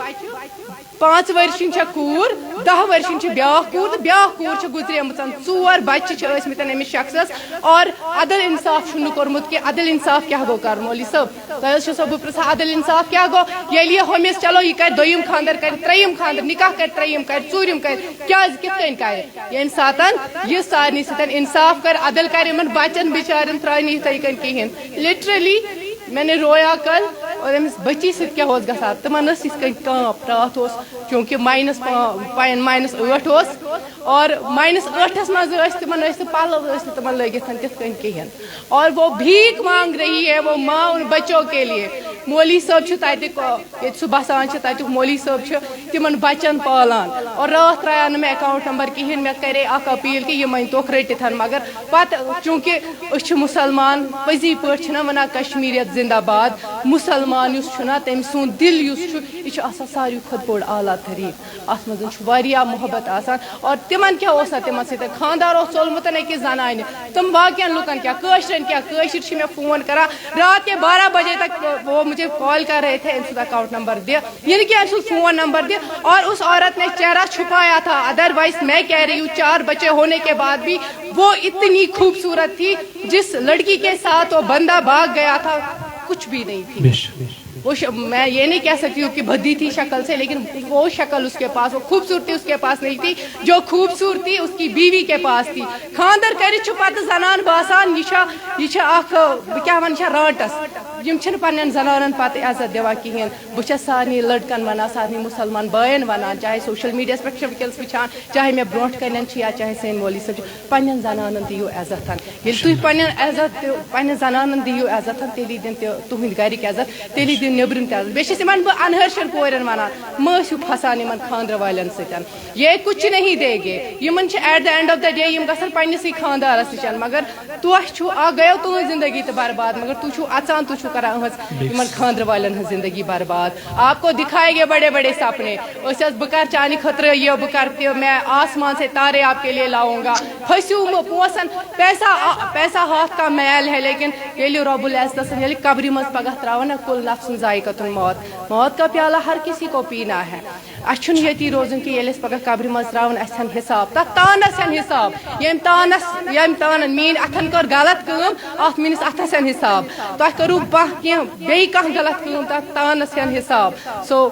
پانٛژھ ؤرۍ سٕنٛز چھےٚ کوٗر، دَہ ؤرۍ سٕنٛز چھِ بیٛاکھ کوٗر، تہٕ بیٛاکھ کوٗر چھِ گُزریمٕژ۔ ژور بچہِ چھِ ٲسمٕتۍ أمِس شخصس، اور عدل انصاف چھُنہٕ کوٚرمُت کینٛہہ۔ عدل انصاف کیٛاہ گوٚو کرٕ مولوی صٲب؟ تۄہہِ حظ چھُ سو بہٕ پرٛژھان، عدل انصاف کیٛاہ گوٚو؟ ییٚلہِ یہِ ہُمِس، چلو، یہِ کرِ دوٚیِم خانٛدر، کرِ ترٛیٚیِم خانٛدر، نکاح کرِ ترٛیٚیِم، کرِ ژوٗرِم، کرِ، کیٛازِ، کِتھ کٔنۍ کرِ؟ ییٚمہِ ساتن یہِ سارنٕے سۭتۍ انصاف کرِ، عدل کرِ، یِمن بچن بچارٮ۪ن ترٛاوِ نہٕ یِتھَے کٔنۍ کِہیٖنۍ۔ لٹرلی، میں نے رویا کل، اور أمِس بچی سۭتۍ کیٛاہ اوس گژھان؟ تِمن ٲس یِتھ کٔنۍ کٲنٛپ، راتھ اوس چوٗنٛکہِ ماینس پا-، پاین ماینس ٲٹھ اوس، اور ماینس ٲٹھس منٛز ٲسۍ تِمن، ٲسۍ نہٕ پلو، ٲسۍ نہٕ تِمن لٲگِتھ تِتھ کٔنۍ کِہیٖنۍ، اور وہ بھیک مانگ رہی ہے، وہ ماں ان بچوں کے لیے۔ مولوی صٲب چھُ تتہِ، ییٚتہِ سُہ بسان چھُ، تتیُک مولوی صٲب چھُ تِمن بچن پالان۔ اور راتھ ترٛایو نہٕ مےٚ اکاؤنٹ نمبر کِہیٖنۍ، مےٚ کرے اکھ اپیل کہِ یہِ مٲنۍ توکھ رٔٹِتھ، مگر پتہٕ چوٗنٛکہِ أسۍ چھِ مُسلمان، پٔزی پٲٹھۍ چھِنہ ونان کشمیریت زندہ باد، مُسلمان یُس چھُنہ، تٔمۍ سُنٛد دِل یُس چھُ، یہِ چھُ آسان ساروی کھۄتہٕ بوٚڑ اعلیٰ تریٖن۔ اتھ منٛز چھُ واریاہ محبت آسان۔ اور تِمن کیٛاہ اوس نہ تِمن سۭتۍ؟ خانٛدار اوس ژولمُت أکِس زنانہِ۔ تِم باقین لُکن کیٛاہ؟ کٲشرٮ۪ن کیٛاہ؟ کٲشِر چھِ مےٚ فون کران، رات کے بارہ بجے تک وہ مجھے کال کر رہے تھے، أمۍ سُنٛد اکاؤنٹ نمبر دِ، یعنی کہ أمۍ سُنٛد فون نمبر دِ۔ اور اس عورت نے چہرہ چھپایا تھا، ادروائز میں کہہ رہی ہوں، چار بچے ہونے کے بعد بھی وہ اتنی خوبصورت تھی، جس لڑکی کے ساتھ وہ بندہ بھاگ گیا تھا، کچھ بھی نہیں تھی۔ بے شک۔ وہ ش-، میں یہ نہیں کہہ سکتی ہوں کہ بھدی تھی شکل سے، لیکن وہ شکل اس کے پاس، وہ خوبصورتی اس کے پاس نہیں تھی، جو خوبصورتی اس کی بیوی کے پاس تھی۔ خاندر کٔرِتھ چھُ پتہٕ زنان باسان، یہِ چھا، یہِ چھا اکھ، بہٕ کیٛاہ وَنہٕ، چھا رانٹس۔ یِم چھِنہٕ پننٮ۪ن زنانن پتہٕ عزت دِوان کِہیٖنۍ۔ بہٕ چھَس سارنٕے لڑکن وَنان، سارنٕے مُسلمان بٲیَن وَنان، چاہے سوشل میڈیاہَس پٮ۪ٹھ چھِ وٕنکیٚنَس وٕچھان، چاہے مےٚ برونٛٹھ کَنٮ۪ن چھِ یا چاہے سٲنۍ مولوی صٲب چھِ، پننٮ۪ن زنانن دِیِو عزت۔ ییٚلہِ تُہۍ پننٮ۪ن عزت تہِ، پننٮ۪ن زنانن دِیِو عزت، تیٚلی دِن تہِ تُہٕنٛدۍ گَرِکۍ عزت، تیٚلی دِن نیٚبرِم تہِ عزت۔ بیٚیہِ چھَس یِمن بہٕ اَنہَرشَن کورٮ۪ن وَنان، مہٕ ٲسِو پھسان یِمن خانٛدرٕ والٮ۪ن سۭتۍ۔ یہ کچھ نہیں دے گے۔ یِمن چھِ at the end of the day یِم گژھن پننِسٕے خانٛدارَس نِش، مگر تۄہہِ چھُو، اکھ گٔیو تُہٕنٛز زندگی تہِ برباد، مگر تُہۍ چھِو اَژان، تُہۍ چھِو کران أہٕنٛز یِمن خانٛدرٕ والٮ۪ن ہٕنٛز زندگی برباد۔ آپ کو دکھائے گے بڑے بڑے سپنے۔ أسۍ ٲسۍ، بہٕ کرٕ چانہِ خٲطرٕ یہِ، بہٕ کرٕ تہِ، میں آسمان سے تارے آپ کے لیے لاؤں گا۔ پھٔسِو مہٕ پونٛسن، پیسہ آ-، پیسہ ہاتھ کا میل ہے، لیکن ییٚلہِ رب العزتس، ییٚلہِ قبرِ منٛز پگاہ ترٛاوَن نا، کل نفس ذائقۃ الموت، موت کا پیالہ ہر کسی کو پینا ہے۔ اَسہِ چھُنہٕ ییٚتی روزُن کینٛہہ، ییٚلہِ اَسہِ پگاہ قبرِ منٛز ترٛاوَن، اَسہِ ہٮ۪ن حساب، تَتھ تانَس ہٮ۪ن حساب، ییٚمہِ تانَس، ییٚمہِ تانَن میٛٲنۍ اَتھَن کٔر غلط کٲم، اَتھ میٛٲنِس اَتھَس ہٮ۪ن حساب۔ تۄہہِ کٔرٕو پانٛہہ کینٛہہ، بیٚیہِ کانٛہہ غلط کٲم، تَتھ تانَس ہٮ۪ن حساب۔ So،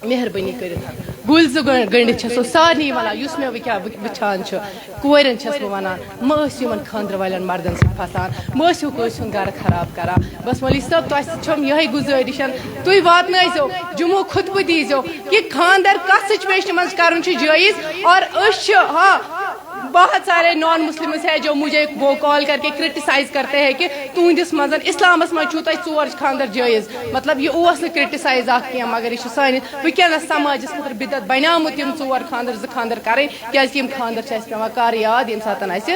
مہربٲنی کٔرِتھ، گُلۍ زٕ گٔنٛڈ-، گٔنٛڈِتھ چھَسو سارنٕے وَنان، یُس مےٚ وٕنکیٚن وٕچھان چھُ، کورٮ۪ن چھَس بہٕ وَنان، مہٕ ٲسِو یِمَن خانٛدرٕ والٮ۪ن مَردَن سۭتۍ پھَسان، مہٕ ٲسِو کٲنٛسہِ ہُنٛد گَرٕ خراب کَران۔ بس مولوی صٲب، تۄہہِ سۭتۍ چھَم یِہوٚے گُزٲرِش، تُہۍ واتنٲیزیو، جمعہ خطبہٕ دیٖزیو کہِ خانٛدر کَتھ سُچویشنہِ منٛز کَرُن چھُ جٲیِز۔ اور أسۍ چھِ، ہاں، بہت سارے نان مسلمز ہیں جو مجھے وہ کال کر کے کرٹیسائز کرتے ہیں کہ تُہٕنٛدِس منٛز، اِسلامَس منٛز چھُو تۄہہِ ژور خانٛدر جٲیِز۔ مطلب، یہِ اوس نہٕ کرٹیسائز اَکھ کینٛہہ، مگر یہِ چھُ سانہِ وٕنکیٚنَس سماجَس خٲطرٕ بِدعت بنیومُت یِم ژور خانٛدر، زٕ خانٛدر کَرٕنۍ، کیٛازِکہِ یِم خانٛدر چھِ اَسہِ پٮ۪وان کَر یاد، ییٚمہِ ساتَن اَسہِ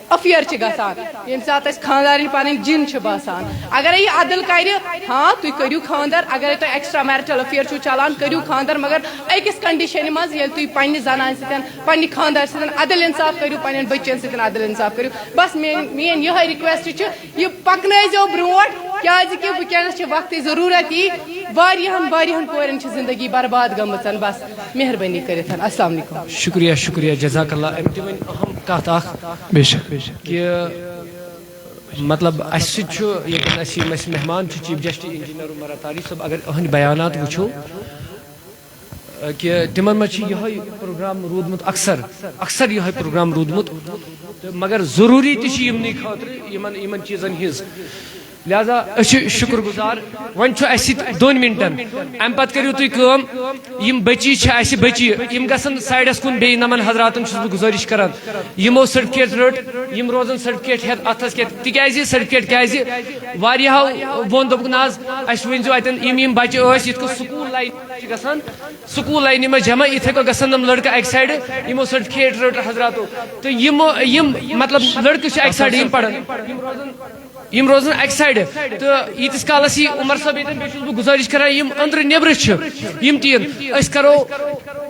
افیئر چھِ گژھان، ییٚمہِ ساتہٕ اَسہِ خانٛدارِنۍ پَنٕنۍ جِن چھِ باسان۔ اگرے یہِ عدل کَرِ، ہاں، تُہۍ کٔرِو خانٛدر، اگرے تۄہہِ ایکسٹرا میرٹل افیئر چھُو چلان، کٔرِو خانٛدر، مگر أکِس کنڈیشنہِ منٛز، ییٚلہِ تُہۍ پننہِ زنانہِ سۭتۍ، پننہِ خانٛدارِ سۭتۍ عدل انصاف کٔرِو، پننٮ۪ن بٔچِیَن سۭتۍ عدل انصاف کٔرِو۔ بس میٲنۍ، میٲنۍ یِہوٚے ریکویسٹ چھِ، یہِ پَکنٲیزیو برونٛٹھ، کیٛازِکہِ وٕنکیٚنَس چھِ وقتٕچ ضروٗرت، یہِ واریاہَن، واریاہَن کورٮ۪ن چھِ زندگی برباد گٔمٕژ۔ بس، مہربٲنی کٔرِتھ۔ السلام علیکم۔ شُکریہ، شُکریہ، جزاک اللہ۔ أمۍ تہِ ؤنۍ اہم کَتھ اَکھ بے شک، بے شک۔ کہِ مطلب، اَسہِ سۭتۍ چھُ ییٚتٮ۪ن اَسہِ یِم اَسہِ مہمان چھِ، چیف جسٹس انجینئر عمر عطاری صٲب، اگر أہٕنٛدۍ بیانات وٕچھو، کہِ تِمن منٛز چھُ یِہوٚے پروگرام روٗدمُت اکثر، اکثر یِہوٚے پروگرام روٗدمُت۔ تہٕ مگر ضروٗری تہِ چھُ یِمنٕے خٲطرٕ، یِمن، یِمن چیٖزن ہٕنٛز۔ لہذا أسۍ چھِ شُکر گُزار۔ وۄنۍ چھُ اَسہِ سۭتۍ دۄن مِنٹن، اَمہِ پتہٕ کٔرِو تُہۍ کٲم، یِم بچی چھِ اَسہِ بچی، یِم گژھن سایڈس کُن بیٚیہِ۔ نمن حضراتن چھُس بہٕ گُزٲرِش کران، یِمو سرٹیفکیٹ رٔٹ، یِم روزن سرٹیفکیٹ ہٮ۪تھ اتھس کٮ۪تھ۔ تِکیازِ سرٹیفکیٹ کیازِ؟ واریاہو ووٚن، دوٚپُکھ، نہ حظ، اَسہِ ؤنۍزیو اَتٮ۪ن، یِم، یِم بچہِ ٲسۍ یِتھ کٔنۍ سکوٗل لاینہِ چھِ گژھان، سکوٗل لاینہِ منٛز جمع، یِتھَے کٔنۍ گژھن یِم لٔڑکہٕ اَکہِ سایڈٕ، یِمو سرٹیفکیٹ رٔٹ حضراتو۔ تہٕ یِمو، یِم، مطلب، لٔڑکہٕ چھِ اَکہِ سایڈٕ، یِم پَران، یِم روزَن اَکہِ سایڈٕ۔ تہٕ ییٖتِس کالَس یہِ عمر صٲب ییٚتٮ۪ن، بیٚیہِ چھُس بہٕ گُزٲرِش کَران، یِم أنٛدرٕ نیٚبرٕ چھِ، یِم تہِ یِن۔ أسۍ کَرو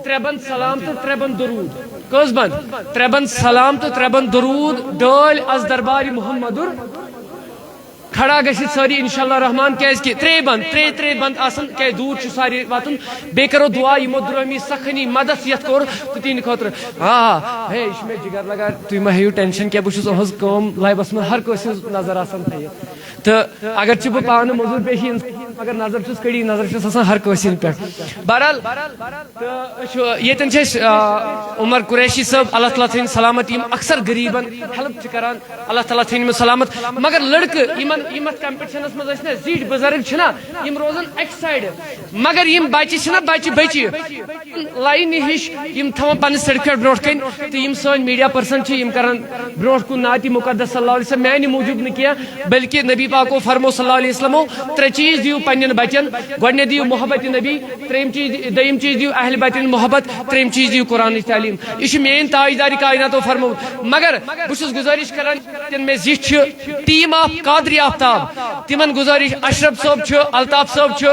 ترٛےٚ بند سلام تہٕ ترٛےٚ بند درود۔ کٔژ بند؟ ترٛےٚ بند سلام تہٕ ترٛےٚ بند درود۔ ڈٲلۍ از دربارِ محمدُر۔ کھڑا گٔژھِتھ سٲری انشاءاللہ رحمان، کیازِ کہِ ترٛے بند، ترٛے، ترٛے بند آسن، کیازِ دوٗر چھُ سارے واتُن۔ بیٚیہِ کرو دُعا یِمو درٛٲمی سخنی مدد یتھ کوٚر تہٕ تِہنٛدِ خٲطرٕ۔ آ، ہے، یہِ چھُ مےٚ جگر لگان، تُہۍ مہ ہیٚیِو ٹینشن کینٛہہ، بہٕ چھُس أہٕنٛز کٲم لایوَس منٛز ہر کٲنٛسہِ ہٕنٛز نظر آسان تھٲیِتھ۔ تہٕ اگر چھُ بہٕ پانہٕ مٔزوٗر پیشی انسان، مگر نظر چھُس کٔڑی، نظر چھَس آسان ہر کٲنٛسہِ ہٕنٛدِ پٮ۪ٹھ۔ بہرحال، تہٕ أسۍ چھُ، ییٚتٮ۪ن چھِ أسۍ، آ، عمر قریشی صٲب، اللہ تعالیٰ تھٲیِن سلامت، یِم اکثر غریٖبن ہیلپ چھِ کران، اللہ تعالیٰ تھٲیِن یِمن سلامت۔ مگر لڑکہٕ یِمن، یِم اتھ کمپٹیشنس منٛز ٲسۍ نا، زِٹھۍ بُزرگ چھِنا، یِم روزن اکہِ سایڈٕ۔ مگر یِم بچہِ چھِنا، بچہِ، بچہِ، لاینہِ ہِش، یِم تھاوان پنٕنۍ سرٹیفکیٹ برونٛٹھ کنہِ۔ تہٕ یِم سٲنۍ میڈیا پرسن چھِ، یِم کران برونٛٹھ کُن نعتِ مقدس صلی اللہ علیہ وسلم، میانہِ موٗجوٗب نہٕ کینٛہہ، بلکہِ نبی پاکو فرمو صلی اللہ علیہ وسلمو، ترٛےٚ چیٖز دِیِو پننٮ۪ن بچن۔ گۄڈٕنٮ۪تھ دِیِو محبت نبی، ترٛیٚیِم چیٖز، دوٚیِم چیٖز دِیِو اہل بیتٕنۍ محبت، ترٛیٚیِم چیٖز دِیِو قرآنٕچ تعلیٖم۔ یہِ چھُ میٲنۍ تاجدارِ کائناتو فرمومُت۔ مگر بہٕ چھُس گُزٲرِش کران، یِم مےٚ زِٹھۍ چھِ، ٹیٖم آف قادری آفتاب، تِمن گُزٲرِش، اشرف صٲب چھُ، الطاف صٲب چھُ،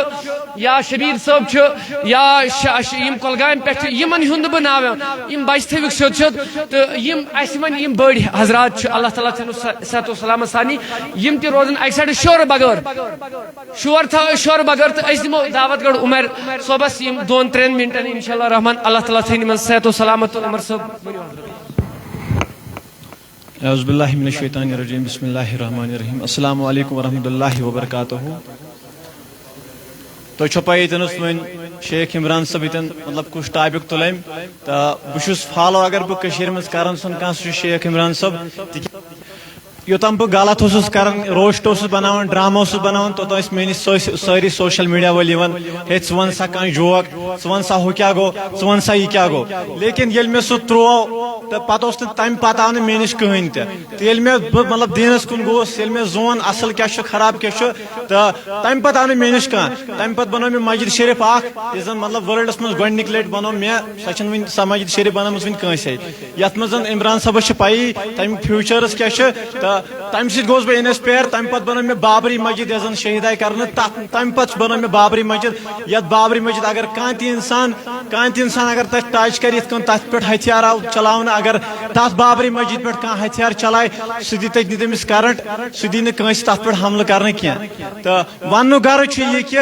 یا شبیر صٲب چھُ، یا ش-، ش-، یِم کۄلگامہِ پٮ۪ٹھ چھِ، یِمن ہُنٛد نہٕ بہٕ ناو ہٮ۪مہٕ۔ یِم بچہِ تھٲوِکھ سیوٚد سیوٚد، تہٕ یِم اَسہِ وۄنۍ یِم بٔڑۍ حضرات چھِ، اللہ تعالیٰ تھٲینو صحت و سلامت سارنٕے، یِم تہِ روزن اکہِ سایڈٕ شورٕ بغٲر۔ شور تھا-، شور بغٲر، تہٕ أسۍ دِمو دعوت گڑھ عمر صٲبس یِم دۄن ترٛٮ۪ن منٹن، انشاءاللہ رحمان، اللہ تعالیٰ تھٲینۍ یِمن صحت و سلامت۔ تہٕ عمر صٲب، ؤنِو حضرت۔ اعوذ باللہ من الشیطان الرجیم، بسم اللہ الرحمن الرحیم، السلام علیکم ورحمۃ اللہ وبرکاتہ۔ تۄہہِ چھو پَے ییٚتٮ۪ن اوس وۄنۍ شیخ عمران صٲب ییٚتٮ۪ن، مطلب، کُس ٹاپک تُلہِ أمۍ، تہٕ بہٕ چھُس فالو، اگر بہٕ کٔشیٖرِ منٛز کران چھُسن کانٛہہ، سُہ چھُ شیخ عمران صٲب۔ تِکیٛازِ یوٚتام بہٕ غلط اوسُس کران، روسٹ اوسُس بناوان، ڈرامہ اوسُس بناوان، توٚتام ٲسۍ میٲنِس سٲ-، سٲری سوشل میڈیا وٲلۍ یِوان، "ہے، ژٕ وَن سا کانٛہہ جوک، ژٕ وَن سا ہُہ کیٛاہ گوٚو، ژٕ وَن سا یہِ کیٛاہ گوٚو۔" لیکن ییٚلہِ مےٚ سُہ ترٛوو، تہٕ پتہٕ اوس نہٕ، تَمہِ پتہٕ آو نہٕ مےٚ نِش کٕہٕنۍ تہِ۔ تہٕ ییٚلہِ مےٚ بہٕ، مطلب، دیٖنس کُن گوٚوُس، ییٚلہِ مےٚ زون اصل کیٛاہ چھُ، خراب کیٛاہ چھُ، تہٕ تَمہِ پتہٕ آو نہٕ مےٚ نِش کانٛہہ۔ تَمہِ پتہٕ بنٲو مےٚ مسجد شریف اکھ، یُس زن، مطلب، ورلڈس منٛز گۄڈٕنِکۍ لٹہِ بنٲو مےٚ۔ سۄ چھَنہٕ وٕنہِ، سۄ مسجد شریف بنٲومٕژ وٕنہِ کٲنٛسے۔ یَتھ منٛز زَن عمران صٲبَس چھِ پَیی تَمیُک فیوٗچَرَس کیٛاہ چھُ، تہٕ تَمہِ سۭتۍ گوٚوُس بہٕ اِنَسپَیَر۔ تَمہِ پَتہٕ بَنٲو مےٚ بابری مسجد، یۄس زَن شہیٖد آیہِ کَرنہٕ، تَتھ، تَمہِ پَتہٕ چھُ بَنٲو مےٚ بابری مسجد۔ یَتھ بابری مسجد اگر کانٛہہ تہِ اِنسان، کانٛہہ تہِ اِنسان اگر تَتھ ٹَچ کَرِ، یِتھ کٔنۍ تَتھ پٮ۪ٹھ ہتھیار آو چلاونہٕ، اگر تَتھ بابری مسجد پٮ۪ٹھ کانٛہہ ہتھیار چلایہِ، سُہ دی تٔتنٕے تٔمِس کَرَنٹ، سُہ دی نہٕ کٲنٛسہِ تَتھ پٮ۪ٹھ حملہٕ کَرنہٕ کینٛہہ۔ تہٕ وَننُک غرض چھُ یہِ کہِ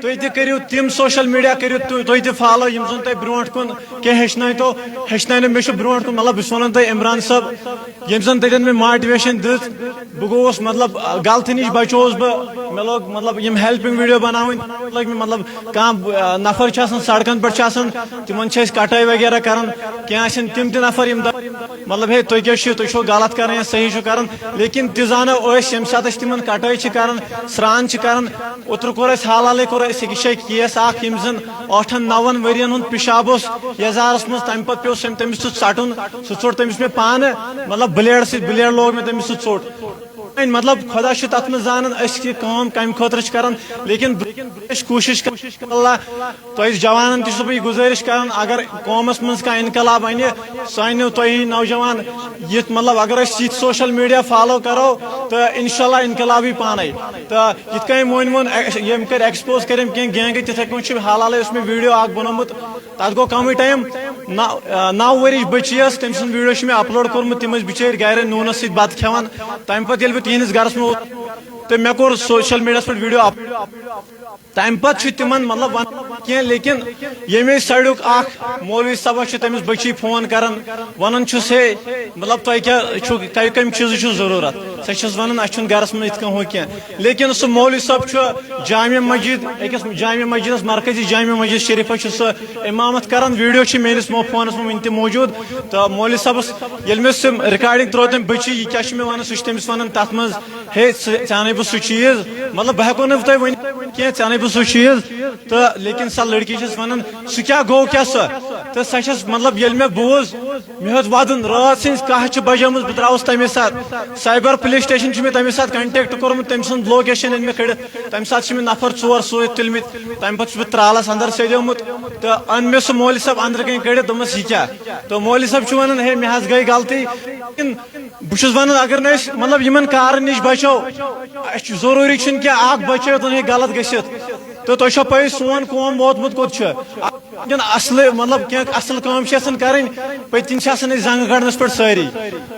تُہۍ تہِ کٔرِو تِم سوشل میٖڈیا، کٔرِو تُہۍ، تُہۍ تہِ فالو، یِم زَن تۄہہِ برونٛٹھ کُن کینٛہہ ہیٚچھنٲوتو، ہیٚچھنٲونہٕ مےٚ چھُ برونٛٹھ کُن، مطلب، بہٕ چھُس وَنان تۄہہِ عمران صٲب، ییٚمۍ زَن تَتٮ۪ن مےٚ ماٹِویشَن دِژ، بہٕ گوٚوُس، مطلب، غلطی نِش بچووُس بہٕ، مےٚ لوگ، مطلب، یِم ہیلپِنٛگ ویٖڈیو بَناوٕنۍ، لٔگۍ مےٚ، مطلب، کانٛہہ، آ، نفر چھِ آسان سڑکَن پٮ۪ٹھ چھِ آسان، تِمَن چھِ أسۍ کٹٲے وغیرہ کَران، کینٛہہ آسن تِم تہِ نفر یِم دَ-، مطلب، ہے، تُہۍ کیٛاہ چھِو، تُہۍ چھِو غلط کَران یا صحیح چھِو کَران، لیکن تہِ زانو أسۍ، ییٚمہِ ساتہٕ أسۍ تِمَن کٹٲے چھِ کَران، سرٛان چھِ کَران، اوترٕ کوٚر اَسہِ حال حالٕے کوٚر اَسہِ أکِس جایہِ کیس اَکھ، ییٚمۍ زَن ٲٹھن نَون ؤرین ہُنٛد پِشاب اوس یزارَس منٛز، تَمہِ پَتہٕ پیوٚو سُہ، تٔمِس سُہ ژَٹُن، سُہ ژوٚٹ تٔمِس مےٚ پانہٕ، مطلب، بلیڈ سۭتۍ، بلیڈ لوگ مےٚ تٔمِس سُہ ژوٚٹ۔ مطلب، خۄدا چھُ تَتھ منٛز زانان أسۍ یہِ کٲم کَمہِ خٲطرٕ چھِ کَران، لیکن بہٕ چھُس کوٗشِش کَران، اللہ، تۄہہِ جوانَن تہِ چھُس بہٕ یہِ گُزٲرِش کَران، اگر قومَس منٛز کانٛہہ اِنقلاب اَنہِ، سُہ اَنہِ تۄہی نوجوان، یِتھ، مطلب، اگر أسۍ یِتھ سوشل میٖڈیا فالو کَرو، تہٕ اِنشاءاللہ اِنقلاب یی پانَے۔ تہٕ یِتھ کٔنۍ مۄنۍ ووٚن، اَ-، ییٚمۍ کٔرۍ ایکسپوز کٔرۍ یِم کینٛہہ گینگہٕ، تِتھَے کٔنۍ چھُ حال حالٕے اوس مےٚ ویٖڈیو اَکھ بنوومُت، تَتھ گوٚو کَمٕے ٹایم، نَو، آ، نَو ؤرِش بٔچی ٲس، تٔمۍ سُنٛد ویٖڈیو چھُ مےٚ اپلوڈ کوٚرمُت، تِم ٲسۍ بِچٲرۍ گَرِ نوٗنَس سۭتۍ بَتہٕ کھٮ۪وان۔ تَمہِ پَتہٕ ییٚلہِ بہٕ تِہِنٛدِس گَرَس منٛز ووت، تہٕ مےٚ کوٚر سوشل میٖڈیاہَس پٮ۪ٹھ ویٖڈیو اپ-، تَمہِ پَتہٕ چھُ تِمَن، مطلب، وَن-، کینٛہہ، لیکن ییٚمے سایڈُک اکھ مولوی صٲبہ چھُ تٔمِس بٔچی فون کران، ونان چھُس، ہے، مطلب، تۄہہِ کیٛاہ چھُو، تۄہہِ کمہِ چیٖزٕچ چھُو ضروٗرت؟ سۄ چھَس ونان، اَسہِ چھُنہٕ گرس منٛز یِتھ کٔنۍ ہُہ کینٛہہ۔ لیکن سُہ مولوی صٲب چھُ جامع مسجد، أکِس جامع مسجدس، مرکزی جامع مسجد شریفس چھُ سُہ امامت کران۔ ویڈیو چھِ میٲنِس مو-، فونس منٛز وٕنہِ تہِ موٗجوٗد۔ تہٕ مولوی صٲبس ییٚلہِ مےٚ سُہ ریکارڈنگ ترٲو تٔمۍ بٔچی، یہِ کیٛاہ چھُ مےٚ ونان، سُہ چھُ تٔمِس ونان تتھ منٛز، ہے، ژٕ، ژےٚ اَنے بہٕ سُہ چیٖز، مطلب، بہٕ ہٮ۪کو نہٕ تۄہہِ ؤنِتھ کینٛہہ، ژےٚ اَنے بہٕ سُہ چیٖز۔ تہٕ لیکن سۄ لڑکی چھَس وَنان، سُہ کیٛاہ گوٚو کیٛاہ سۄ؟ تہٕ سۄ چھَس، مطلب، ییٚلہِ مےٚ بوٗز، مےٚ ہیوٚت وَدُن، رٲژ سٕنٛز کاہ چھِ بجیمٕژ، بہٕ درٛاوُس تَمے ساتہٕ۔ سایبر پُلیٖس سٹیشن چھُ مےٚ تَمے ساتہٕ کنٹیکٹ کوٚرمُت، تٔمۍ سُنٛد لوکیشن أنۍ مےٚ کٔڑِتھ۔ تَمہِ ساتہٕ چھِ مےٚ نفر ژور سۭتۍ تُلمٕتۍ، تَمہِ پَتہٕ چھُس بہٕ ترٛالَس اَندر سیٚدیومُت تہٕ أنۍ مےٚ سُہ مولوی صٲب أنٛدرٕ کَنۍ کٔڑِتھ، دوٚپمَس، یہِ کیٛاہ؟ تہٕ مولوی صٲب چھُ وَنان، ہے، مےٚ حظ گٔے غلطی۔ بہٕ چھُس وَنان، اگر نہٕ أسۍ، مطلب، یِمن کارن نِش بچو، اَسہِ چھُ ضروٗری چھُنہٕ کینٛہہ اکھ بچٲیِتھ ہیٚکہِ غلط گٔژھِتھ۔ تہٕ تۄہہِ چھو پَیی، سون قوم ووتمُت کوٚت چھُ؟ وٕنکیٚن اصلہِ، مطلب، کینٛہہ اصل کٲم چھِ یژھان کرٕنۍ، پٔتۍ کِنۍ چھِ آسان أسۍ زنٛگہٕ کڑنس پٮ۪ٹھ سٲری۔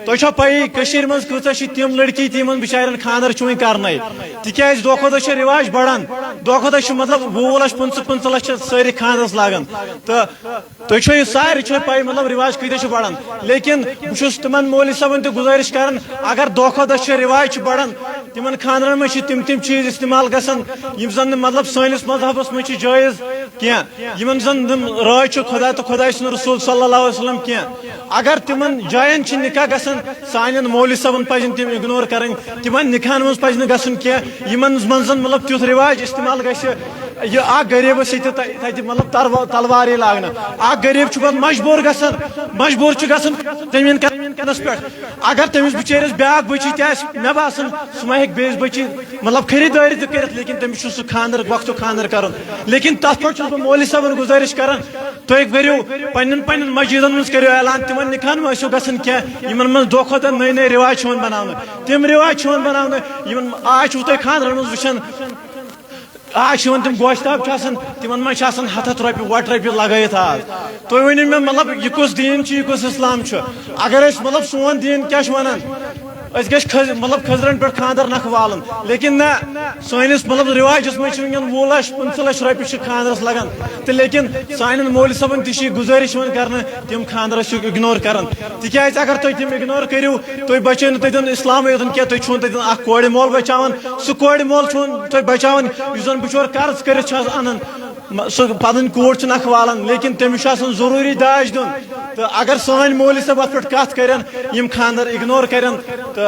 تۄہہِ چھو پَیی، کٔشیٖرِ منٛز کۭژاہ چھِ تِم لڑکی، تِمن بِچارٮ۪ن خانٛدر چھُ وٕنہِ کرنَے۔ تِکیازِ دۄہ کھۄتہٕ دۄہ چھِ رِواج بڑان، دۄہ کھۄتہٕ دۄہ چھِ، مطلب، وُہ لچھ، پٕنٛژٕہ، پٕنٛژٕہ لچھ چھِ سٲری خانٛدرس لاگان۔ تہٕ تُہۍ چھِو یہِ سارے چھِو پَے، مطلب، رِواج کۭتیاہ چھِ بَڑان۔ لیکن بہٕ چھُس تِمَن مولوی صٲبَن تہِ گُزٲرِش کَران، اگر دۄہ کھۄتہٕ دۄہ چھِ رِواج چھِ بَڑان، تِمَن خانٛدرَن منٛز چھِ تِم تِم چیٖز استعمال گژھان، یِم زَن نہٕ، مطلب، سٲنِس مذہبَس منٛز چھِ جٲیِز کینٛہہ، یِمَن زَن نہٕ رٲے چھِ خۄدا تہٕ خۄداے سُنٛد رسول صلی اللہ علیہ وسلم کینٛہہ۔ اگر تِمَن جایَن چھِ نِکاح گژھان، سانٮ۪ن مولوی صٲبَن پَزِ نہٕ تِم اِگنور کَرٕنۍ، تِمَن نِکاحَن منٛز پَزِ نہٕ گژھُن کینٛہہ، یِمَن منٛز زَن، مطلب، تیُتھ رِواج استعمال گژھِ۔ یہِ اکھ غریٖبس ییٚتہِ تہ-، تتہِ، مطلب، تلوا-، تلوارے لاگنہٕ۔ اکھ غریٖب چھُ پتہٕ مجبوٗر گژھان، مجبوٗر چھُ گژھان زٔمیٖن کنس پٮ۪ٹھ۔ اگر تٔمِس بِچٲرِس بیٛاکھ بٔچی تہِ آسہِ، مےٚ باسان، سُہ ما ہیٚکہِ بیٚیِس بٔچی، مطلب، خریٖدٲری تہِ کٔرِتھ، لیکن تٔمِس چھُ سُہ خانٛدر، وقتُک خانٛدر کرُن۔ لیکن تتھ پٮ۪ٹھ چھُس بہٕ مولوی صٲبن گُزٲرِش کران، تُہۍ کٔرِو پننٮ۪ن، پننٮ۪ن مسجدن منٛز کٔرِو اعلان، تِمن نِکاحن مہ ٲسِو گژھان کینٛہہ، یِمن منٛز دۄہ کھۄتہٕ دۄہ نٔے نٔے رِواج چھِ یِوان بناونہٕ۔ تِم رِواج چھِ یِوان بناونہٕ، یِمن آز چھُو تُہۍ خانٛدرن منٛز وٕچھان، آز چھِ یِوان تِم گوشتاب چھِ آسان، تِمن منٛز چھِ آسان ہتھ ہتھ رۄپیہِ، وۄٹھ رۄپیہِ لگٲیِتھ آز۔ تُہۍ ؤنِو مےٚ، مطلب، یہِ کُس دیٖن چھُ، یہِ کُس اسلام چھُ؟ اگر أسۍ، مطلب، سون دیٖن کیٛاہ چھُ ونان، أسۍ گژھِ کھٔز-، مطلب، کھٔزرن پٮ۪ٹھ خانٛدر نکھٕ والُن، لیکن نہ، سٲنِس، مطلب، رِواجس منٛز چھِ وٕنکیٚن وُہ لچھ، پٕنٛژٕہ لچھ رۄپیہِ چھِ خانٛدرس لگان۔ تہٕ لیکن سانٮ۪ن مولوی صٲبن تہِ چھِ یہِ گُزٲرِش یِوان کرنہٕ، تِم خانٛدرس چھِکھ اِگنور کران۔ تِکیٛازِ اگر تُہۍ تِم اِگنور کٔرِو، تُہۍ بچٲیِو نہٕ تَتٮ۪ن اِسلامٕے یوتَن کینٛہہ، تُہۍ چھُو نہٕ تَتٮ۪ن اَکھ کورِ مول بچاوان، سُہ کورِ مول چھُو نہٕ تُہۍ بچاوان، یُس زَن بِچور قرض کٔرِتھ چھُ آز اَنان، م-، سُہ پَنٕنۍ کوٗر چھُ نَکھٕ والان، لیکن تٔمِس چھُ آسان ضروٗری داج دیُن۔ تہٕ اگر سٲنۍ مولوی صٲب اَتھ پٮ۪ٹھ کَتھ کَرن، یِم خانٛدر اِگنور کَرن، تہٕ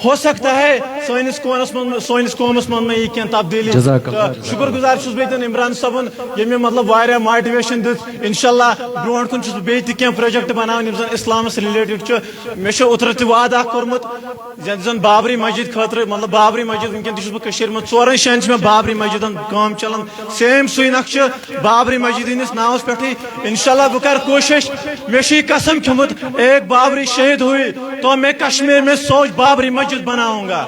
ہو سکتا ہے سٲنِس قومَس منٛز، سٲنِس قومَس منٛز مہ یی کینٛہہ تبدیٖلی۔ جزاک اللہ۔ تہٕ شُکُر گُزار چھُس بہٕ ییٚتٮ۪ن عمران صٲبُن، ییٚمۍ مےٚ، مطلب، واریاہ motivation دِژ۔ انشاءاللہ برونٛٹھ کُن چھُس بہٕ بیٚیہِ تہِ کینٛہہ project بناوان، یِم زَن اِسلامَس related چھُ۔ مےٚ چھُ اوترٕ تہِ وعدٕ اکھ کوٚرمُت، یَتھ زَن بابری مسجد خٲطرٕ، مطلب، بابری مسجد، وٕنکیٚن تہِ چھُس بہٕ کٔشیٖرِ منٛز، ژورَن جایَن چھِ مےٚ بابری مسجدن کٲم چلان، same سُے نقشہٕ بابری مسجد ہٕنٛدِس ناوَس پٮ۪ٹھٕے۔ انشاءاللہ بہٕ کَرٕ کوٗشِش، مےٚ چھُ یہِ قسم کھیوٚمُت، ایک بابری شہید ہوئی تو میں کشمیر میں سوچ بابری مسجد بناؤں گا۔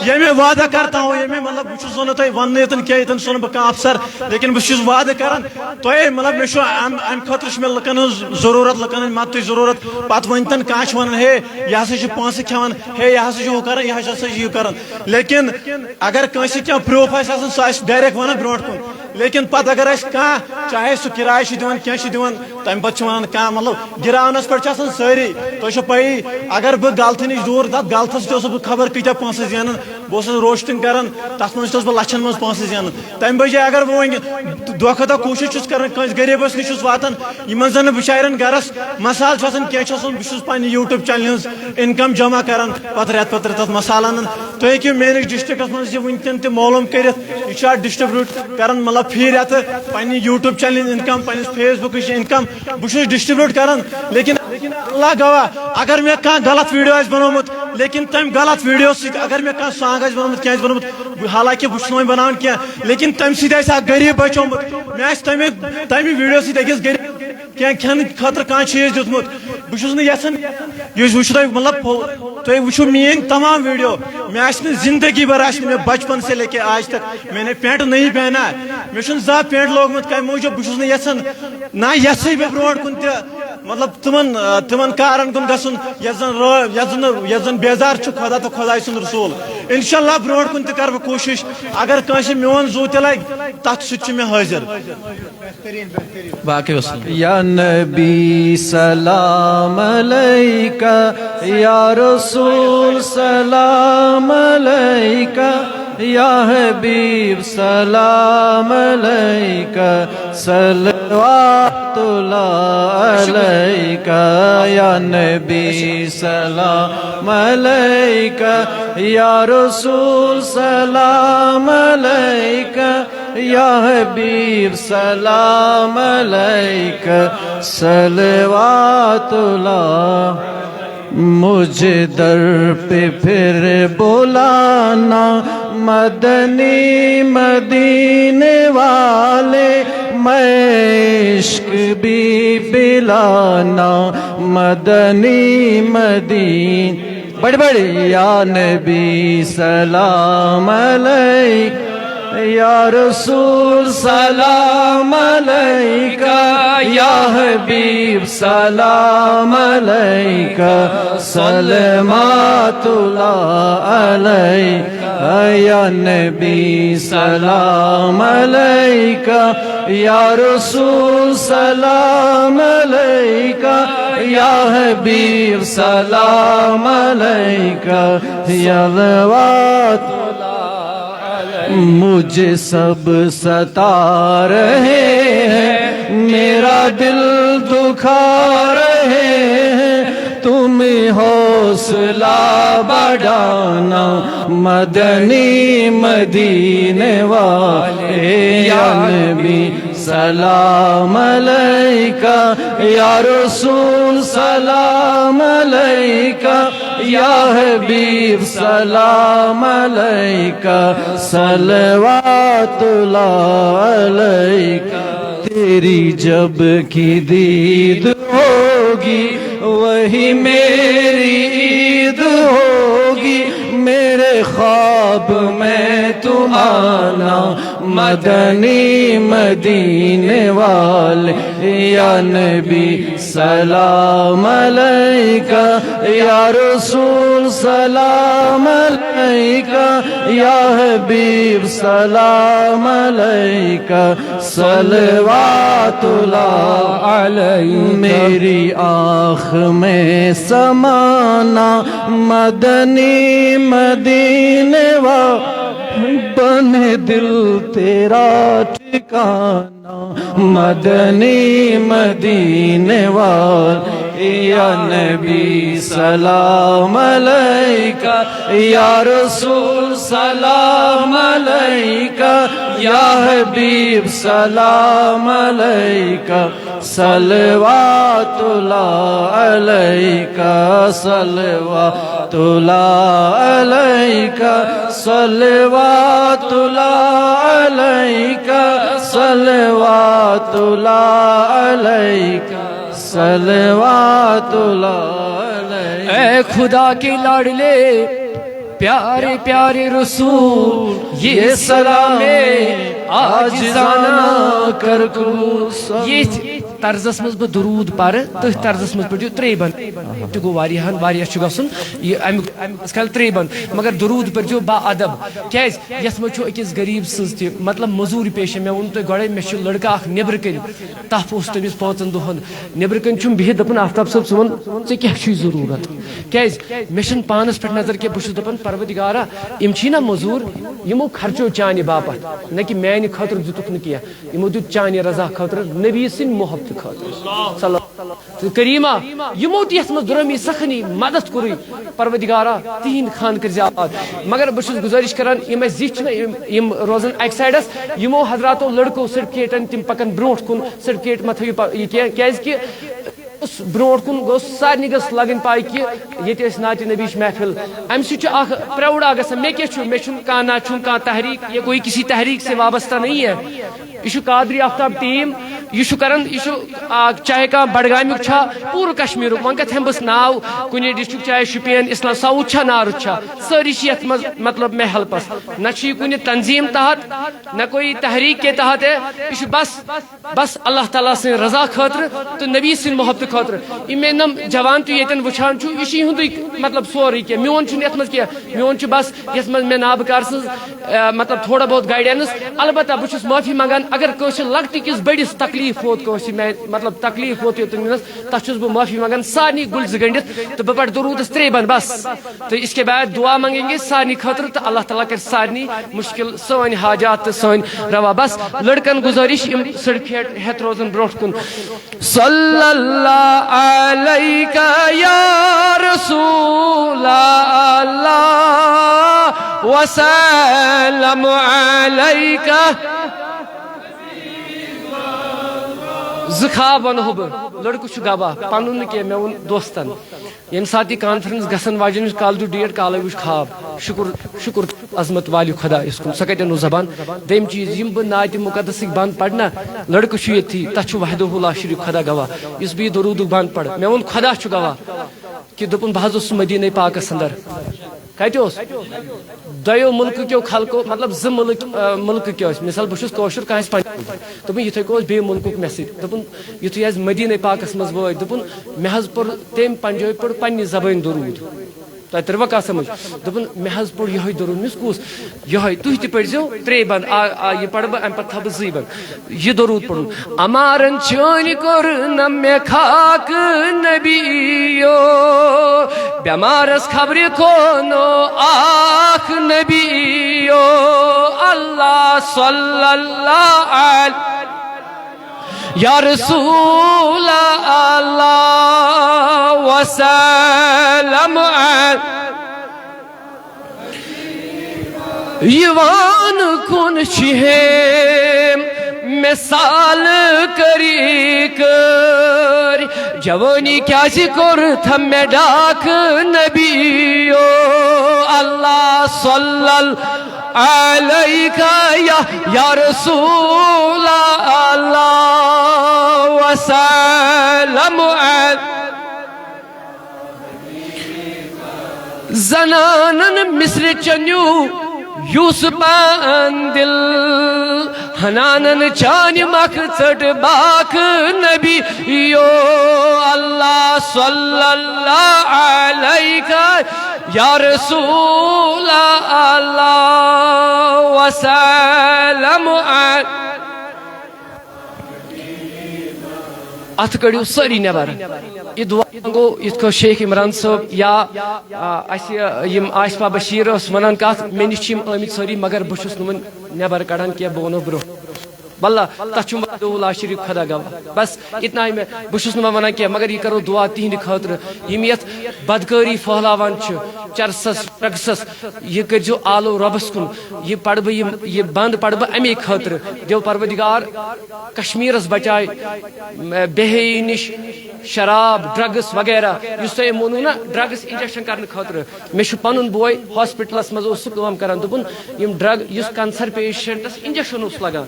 یہ میں وعدہ کرتا ہوں، یہ میں، مطلب، بہٕ چھُس نہٕ تۄہہِ وَننہٕ ییٚتٮ۪ن کینٛہہ، ییٚتٮ۪ن چھُس نہٕ بہٕ کانٛہہ افسر، لیکن بہٕ چھُس وعدٕ کران تۄہہِ، مطلب، مےٚ چھُ اَمہِ، اَمہِ خٲطرٕ چھُ مےٚ لُکَن ہٕنٛز ضروٗرت، لُکَن ہٕنٛدِ مدتٕچ ضروٗرت۔ پَتہٕ ؤنۍ تَن کانٛہہ چھُ وَنان، ہے، یہِ ہسا چھُ پونٛسہٕ کھٮ۪وان، ہے، یہِ ہسا چھُ ہُہ کران، یہِ ہسا چھُ یہِ کران۔ لیکن اگر کٲنٛسہِ کینٛہہ proof آسہِ آسان، سُہ آسہِ direct وَنان برونٛٹھ کُن۔ لیکن پَتہٕ اگر اَسہِ کانٛہہ، چاہے سُہ کِراے چھُ دِوان، کینٛہہ چھُ دِوان، تَمہِ پَتہٕ چھِ وَنان کانٛہہ، مطلب، گِراونَس پٮ۪ٹھ چھِ آسان سٲری۔ تۄہہِ چھو پَیی، اگر بہٕ غلطی نِش دوٗر، تَتھ غلطَس تہِ اوسُس بہٕ خبر کۭتیٛاہ پونٛسہٕ زینان۔ بہٕ اوسُس roasting کران، تَتھ منٛز تہِ اوسُس بہٕ لَچھَن منٛز پونٛسہٕ زینان۔ تَمہِ بجایہِ اگر بہٕ وۄنۍ دۄہ کھۄتہٕ دۄہ کوٗشِش چھُس کران، کٲنٛسہِ غریٖبَس نِش چھُس واتان، یِمن زَن نہٕ بِچارٮ۪ن گَرَس مصالہٕ چھُ آسان، کینٛہہ چھُ آسان، بہٕ چھُس پننہِ YouTube channel ہٕنٛز income جمع کران، پَتہٕ رٮ۪تہٕ پَتہٕ رٮ۪تہٕ تَتھ مصالَن ہٕنٛز۔ تُہۍ ہیٚکِو میٲنِس district منٛز یہِ وٕنکیٚن تہِ معلوٗم کٔرِتھ، یہِ چھُ اَتھ distribute کران، مطلب، فی رٮ۪تہٕ پننہِ YouTube channel ہٕنٛز income، پننِس Facebook ہٕچ income بہٕ چھُس distribute کران، لیکن اللہ گواہ، اگر مےٚ کانٛہہ غلط video آسہِ بنومُت، لیکن تَمہِ غلط video سۭتۍ اگر مےٚ کانٛہہ song آسہِ بنومُت، کینٛہہ آسہِ بنومُت، بہٕ، حالانکہ بہٕ چھُس نہٕ وۄنۍ بناوان کینٛہہ، لیکن تَمہِ سۭتۍ آسہِ اکھ غریٖب بچومُت، مےٚ آسہِ تَمہِ، تَمہِ video سۭتۍ أکِس غریٖب کینٛہہ کھٮ۪نہٕ خٲطرٕ کانٛہہ چیٖز دیُتمُت۔ بہٕ چھُس نہٕ یژھان، یُس وٕچھِو تۄہہِ، مطلب، تُہۍ وٕچھِو میٲنۍ تمام video، مےٚ آسہِ نہٕ زندگی بھر آسہِ نہٕ مےٚ بچپن سے لے کے آج تک میں نے pant نہیں پہنا ہے۔ مےٚ چھُنہٕ زانٛہہ pant لوگمُت کمہِ موٗجوٗب، بہٕ چھُس نہٕ یژھان، نہ یژھے بہٕ برونٛٹھ کُن تہِ مطلب تِمن آ، تِمن کارن کُن گژھُن، یتھ زن رٲ- یتھ زن یتھ زن بیزار چھُ خدا تہٕ خداے سُنٛد رسول۔ انشاءاللہ برونٛٹھ کُن تہِ کرٕ بہٕ کوٗشش، اگر کٲنٛسہِ میون زُو تہِ لگہِ، تتھ سۭتۍ چھُ مےٚ حٲضِر۔ باقٕے وسلم۔ یا نبی سلام علیکہ، یا رسول سلام علیکہ، یا حبیب سلام علیکہ، صلوات اللہ علیکہ، یا نبی سلام علیکہ، یا رسول سلام علیکہ، یا حبیب سلام علیکہ، صلوات اللہ۔ مجھے در پہ پھر بلانا، مدنی مدینے والے، میں عشق بھی پلانا، مدنی مدین۔ بڑے بڑے، یا نبی سلام علیک، یا رسول سلام علیکہ، یا حبیب سلام علیکہ، صلوات اللہ علیکہ، یا نبی سلام علیکہ، یا رسول سلام علیکہ، یا حبیب سلام علیکہ، صلوات۔ مجھے سب ستا رہے ہیں، میرا دل دکھا رہے ہیں، تم حوصلہ بڑھانا، مدنی مدینے والے، یا نبی سلام علیکہ، یا رسول سلام علیکہ، یا حبیب سلام علیکہ، صلوات اللہ علیکہ۔ تیری جب کی دید ہوگی، وہی میری عید ہوگی، میرے خواب میں تم آنا، مدنی مدینے والے، یا نبی سلام علیکہ، یا رسول سلام علیکہ، یا حبیب سلام علیکہ، صلوات اللہ علیکہ۔ میری آنکھ میں سمانا، مدنی مدینے وا، بنے دل تیرا ٹھکانا، مدنی مدینے والے، یا نبی سلام علیکہ، یا رسول سلام علیکہ، یا حبیب سلام علیکہ، صلوات اللہ علیکہ، صلوات اللہ علیکہ، صلوات اللہ علیکہ، صلوات اللہ علیکہ، صلوات اللہ علیکہ۔ اے خدا کے لاڈلے، پیارے پیارے رسول، یہ سلام عاجزانہ کر قبول۔ یتھ طرزس منٛز بہٕ درود پرٕ، تٔتھۍ طرزس منٛز پٔرِو ترٛیٚیہِ بند۔ تہِ گوٚو واریاہن، واریاہ چھُ گژھُن۔ یہِ امیُک، امیُک أسۍ کھالو ترٛیٚیہِ بند، مگر درود پٔرۍزیو با ادب۔ کیازِ؟ یتھ منٛز چھُ أکِس غریب سٕنٛز تہِ، مطلب، مٔزوٗرۍ پیش۔ مےٚ ووٚن تۄہہِ گۄڈے، مےٚ چھُ لڑکہٕ اکھ نیٚبرٕ کنہِ، تپھ اوس تٔمِس پانٛژن دۄہن۔ نیٚبرٕ کنہِ چھُم بِہِتھ، دپان، آفتاب صٲب، ژٕ وَن، ژےٚ کیٛاہ چھُے ضروٗرت؟ کیازِ؟ مےٚ چھُنہٕ پانس پٮ۪ٹھ نظر کینٛہہ، بہٕ چھُس دپان، پروردگارا، یِم چھی نا مٔزوٗر، یِمو خرچو چانہِ باپتھ، نہ کہِ میانہِ خٲطرٕ دِتُکھ نہٕ کینٛہہ، یِمو دیُت چانہِ رضا خٲطرٕ، نبی سٕنٛدِ محبتہٕ خٲطرٕ۔ صلی اللہ۔ تہٕ کریمہ، یِمو تہِ یتھ منٛز درٲمی سخنی مدد کوٚرُے، پروردگارا، تِہِنٛدۍ خان کٔرۍ زِ آباد۔ مگر بہٕ چھُس گُزٲرِش کران، یِم اَسہِ زِٹھۍ چھِنہ، یِم، یِم روزن اکہِ سایڈس، یِمو حضراتو لڑکو سرٹفکیٹن تِم پکن برونٛٹھ کُن، سرٹفکیٹ مہ تھٲیِو پ-، یہِ کینٛہہ، کیازِ کہِ یُس برونٛٹھ کُن گوٚژھ، سارنٕے گٔژھ لگٕنۍ پاے کہِ ییٚتہِ ٲسۍ نعتِ نبی چھِ محفل، امہِ سۭتۍ چھُ اکھ پراؤڈ اکھ گژھان۔ مےٚ کیٛاہ چھُ، مےٚ چھُنہٕ کانٛہہ نہ چھُم کانٛہہ تحریک، یہ کوئی کسی تحریک سے وابستہ نہیں ہے۔ یہِ چھُ قادری آفتاب ٹیم، یہِ چھُ کران، یہِ چھُ، آ، چاہے کانٛہہ بڈگامیُک چھا، پوٗرٕ کشمیٖرُک، وۄنۍ کتھ ہٮ۪مہٕ بس ناو، کُنہِ ڈسٹرکٹ، چاہے شُپین، اسلام، ساوُتھ چھا، نارتھ چھا، سٲری چھِ یتھ منٛز، مطلب، مےٚ ہیلپس۔ نہ چھُ یہِ کُنہِ تنظیٖم تحت، نہ کوئی تحریٖک کے تحت ہے، یہِ چھُ بس، بس اللہ تعالیٰ سٕنٛز رضا خٲطرٕ تہٕ نبی سٕنٛدِ محبتہٕ خٲطرٕ۔ یِم مےٚ یِم جوان تُہۍ ییٚتٮ۪ن وٕچھان چھِو، یہِ چھُ یِہُنٛدُے، مطلب، سورُے کینٛہہ۔ میون چھُنہٕ یتھ منٛز کینٛہہ، میون چھُ بس یتھ منٛز مےٚ نابکار سٕنٛز، آ، مطلب، تھوڑا بہت گایڈنس۔ البتہ بہٕ چھُس معٲفی منٛگان اگر کٲنٛسہِ لۄکٹہِ کِس بٔڑِس تکلیٖف ووت، کٲنٛسہِ مےٚ، مطلب، تکلیٖف ووت یوٚتَن نِنَس، تَتھ چھُس بہٕ معٲفی منٛگان سارنٕے گُلۍ زٕ گٔنٛڈِتھ تہٕ بہٕ پَرٕ دروٗدَس ترٛیٚیہِ بَنٛد بَس۔ تہٕ اس کے بعد دُعا منٛگیں گے سارنٕے خٲطرٕ تہٕ اللہ تعالیٰ کَرِ سارنٕے مُشکِل سٲنۍ حاجات تہٕ سٲنۍ روا۔ بَس، لٔڑکَن گُزٲرِش یِم سٔرٹِفِکیٹ ہٮ۪تھ روزَن برٛونٛٹھ کُن۔ صلی اللہ علیک یا رسول اللہ وسلم علیک۔ زٕ خواب ونہو بہٕ۔ لڑکہٕ چھُ گواہ، پنُن نہٕ کینٛہہ، مےٚ ووٚن دوستن۔ ییٚمہِ ساتہٕ یہِ کانفرنس گژھن واجٮ۪ن چھِ، کالہٕ دیُت ڈیٹ، کالے وٕچھ خواب۔ شُکُر، شُکُر عظمت والہِ خۄدایَس کُن، سۄ کَتٮ۪ن اوس زبان۔ دوٚیِم چیٖز، یِم بہٕ نعتِ مُقدسٕکۍ بند پرٕ نا، لڑکہٕ چھُ ییٚتھی، تَتھ چھُ وحدہ لا شریٖک خۄدا گواہ۔ یُس بہٕ یہِ دروٗدُک بند پرٕ، مےٚ ووٚن خۄدا چھُ گواہ کہِ دوٚپُن بہٕ حظ اوسُس مدیٖنَے پاکَس اندر۔ کَتہِ اوس؟ دۄیو مُلکہٕ کیو خلقو، مطلب، زٕ مُلک، آ، مُلکہٕ کیو ٲسۍ۔ مثال، بہٕ چھُس کٲشُر، کانٛہہ آسہِ پنجابی۔ دوٚپُن، یِتھَے کٔنۍ اوس بیٚیہِ مُلکُک مےٚ سۭتۍ۔ دوٚپُن، یُتھُے أسۍ مدیٖنَے پاکَس منٛز وٲتۍ، دوٚپُن، مےٚ حظ پوٚر تٔمۍ پنجٲبۍ پٲٹھۍ پنٛنہِ زبٲنۍ دروٗد۔ تۄہہِ تٔروا کَتھ سمجھ؟ دوٚپُن، مےٚ حظ پوٚر یِہوٚے دروٗد۔ مےٚ ووٚنُس، کُس؟ یِہوٚے، تُہۍ تہِ پٔرۍزیو ترٛے بند۔ آ، آ، یہِ پَرٕ بہٕ، اَمہِ پَتہٕ تھاوٕ بہٕ زٕے بند۔ یہِ دروٗد پوٚرُن۔ اَمارَن چٲنۍ کوٚر نہ مےٚ خاک نبیو، بٮ۪مارَس خبرِ کھونو اَکھ نبیو۔ اللہ صلی اللہ علیہ یا رسول اللہ وسلم۔ یِوان کُن چھِ ہیم مثال کٔری کٔرۍ۔ جوٲنی کیٛازِ کوٚر تھم مےٚ ڈاک نبیو؟ اللہ صلی اللہ علیک یا، یا رسول اللہ وسلم۔ زنانن مصر چنیو یوسفان دل، حنانن چانہِ مکھ ژٔٹ باک نبی یو۔ اللہ صلی اللہ علیک یا رسول اللہ وسلم۔ اتھ کٔڑِو سٲری نٮ۪بر۔ یہِ دُعا گوٚو یِتھ کٔنۍ شیخ عمران صٲب یا، آ، اسہِ یِم آصفہ بشیر ٲس ونان کتھ، مےٚ نِش چھِ یِم آمٕتۍ سٲری، مگر بہٕ چھُس نہٕ وۄنۍ نٮ۪بر کڑان کینٛہہ، بہٕ ونو برونٛہہ۔ واللہ، تتھ چھُم وحدہ لا شریٖک خۄدا گواہ۔ بس اتنا ہی مےٚ، بہٕ چھُس نہٕ وۄنۍ ونان کینٛہہ، مگر یہِ کرو دُعا تِہنٛدِ خٲطرٕ، یِم یتھ بدکٲری پھٔہلاوان چھِ، چرسس، ڈرگسس، یہِ کٔرۍزیو آلو رۄبس کُن۔ یہِ پرٕ بہٕ، یِم، یہِ بند پرٕ بہٕ امے خٲطرٕ۔ دیو پروردگار کشمیرس بچاے، م-، بے حیٲیی نِش، شراب، ڈرگس وغیرہ۔ یُس تۄہہِ مونوٕ نا ڈرگس انجیکشن کرنہٕ خٲطرٕ، مےٚ چھُ پنُن بوے ہاسپٹلس منٛز اوس سُہ کٲم کران، دوٚپُن، یِم ڈرگ، یُس کینسر پیشنٹس انجیکشن اوس لگان،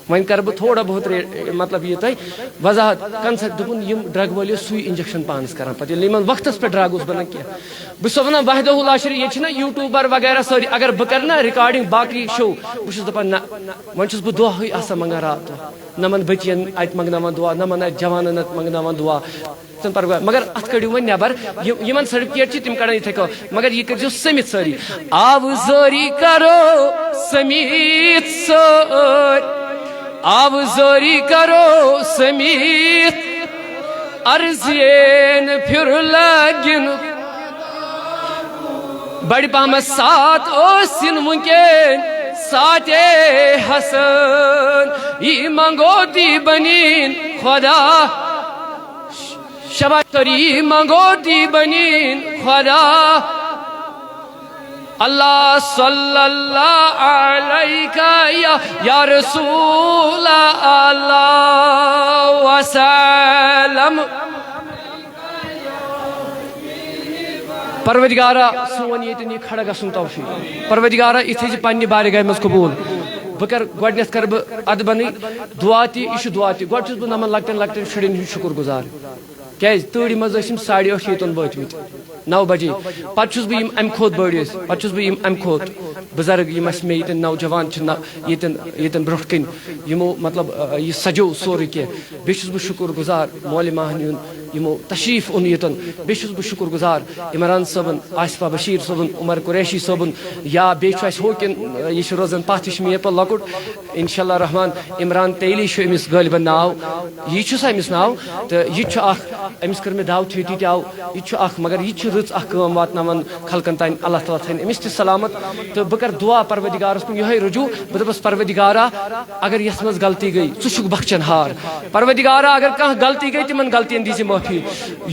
وۄنۍ کرٕ بہٕ تھوڑا بہت رے-، مطلب، یہِ تۄہہِ وضاحت۔ کینسر، دوٚپُن، یِم ڈرگ وٲلۍ ٲسۍ سُے انجیکشن پانس کران، پتہٕ ییٚلہِ یِمن وقتس پٮ۪ٹھ ڈرگ اوس بنان کینٛہہ۔ بہٕ چھُسو ونان، وحدہ لا شریٖک، ییٚتہِ چھِنہ یوٗٹیوٗبر وغیرہ سٲری، اگر بہٕ کرٕ نا ریکارڈنگ باقٕے شو، بہٕ چھُس دپان، نہ، وۄنۍ چھُس بہٕ دۄہے آسان منگان راتہٕ دۄہ۔ نہ من بٔچین اتہِ منگناوان دُعا، نہ من اتہِ جوانن اتہِ منگناوان دُعا۔ تم پرواے، مگر اتھ کٔڑِو وۄنۍ نٮ۪بر۔ یِم، یِمن سرٹیفکیٹ چھِ، تِم کڑان یِتھے کٔنۍ، مگر یہِ کٔرۍزیو سٔمِتھ سٲری۔ آو زٲری کرو سٔمِتھ سٲرۍ، آو زٲری کرو سٔمِتھ۔ عرض یِن پھِر لگِن۔ بڑِ پہمس ساتھ ٲسِن وٕنکٮ۪ن ساتے حسن، یی منگو تی بنیٖن خدا۔ شباش، تری منگو تی بنیٖن خدا۔ اللہ صلی اللہ علیک یا، یا رسول اللہ وسلم۔ پروردگارا، سون ییٚتٮ۪ن یہِ کھڑا گژھُن توفیق۔ پروردگارا، یہِ تھٲیزِ پننہِ بارگاہہِ منٛز قبول۔ بہٕ کرٕ گۄڈٕنٮ۪تھ کرٕ بہٕ ادبنٕے دعا تہِ، یہِ چھُ دعا تہِ۔ گۄڈٕ چھُس بہٕ نمن لۄکٹٮ۪ن لۄکٹٮ۪ن شُرٮ۪ن ہُنٛد شُکر گُزار، کیازِ تۭرِ منٛز ٲسۍ یِم ساڑِ ٲٹھِ یوٚتَن وٲتمٕتۍ، نو بجے۔ پتہٕ چھُس بہٕ یِم امہِ کھۄتہٕ بٔڑۍ ٲسۍ، پتہٕ چھُس بہٕ یِم امہِ کھۄتہٕ بُزرگ، یِم اسہِ مےٚ ییٚتٮ۪ن نوجوان چھِ نہ، ییٚتٮ۪ن ییٚتٮ۪ن برونٛٹھ کَنۍ یِمو مطلب، آ، یہِ سجو سورُے کینٛہہ۔ بیٚیہِ چھُس بہٕ شُکُر گُزار مولہِ محنہِ ہُنٛد، یِمو تشریٖف اوٚن ییٚتٮ۪ن۔ بیٚیہِ چھُس بہٕ شُکُر گُزار عمران صٲبُن، آصفہ بشیٖر صٲبُن، عمر قریشی صٲبُن، یا بیٚیہِ چھُ اَسہِ ہُہ کِن، آ، یہِ چھُ روزان پَتھ، یہِ چھُ مےٚ یَپٲرۍ لۄکُٹ۔ انشاءاللہ الرحمن، عمران تیلی چھُ أمِس غٲلباً ناو، یہِ چھُ سا أمِس ناو۔ تہٕ یہِ تہِ چھُ اَکھ، أمِس کٔر مےٚ دعوت، یہِ تہِ آو۔ یہِ تہِ چھُ اَکھ، مگر یہِ تہِ چھِ رٕژ اَکھ کٲم واتناوان خلقن تام۔ اللہ تعالیٰ تھٲیِن أمِس تہِ سلامت۔ تہٕ بہٕ کرٕ دعا پروردگارس کُن یِہوٚے رجوع، بہٕ دَپس، پروردگارا، اگر یَتھ منٛز غلطی گٔے، ژٕ چھُکھ بخشن ہار۔ پروردگارا، اگر کانٛہہ غلطی گٔے، تِمن غلطین دیٖزِ معٲفی۔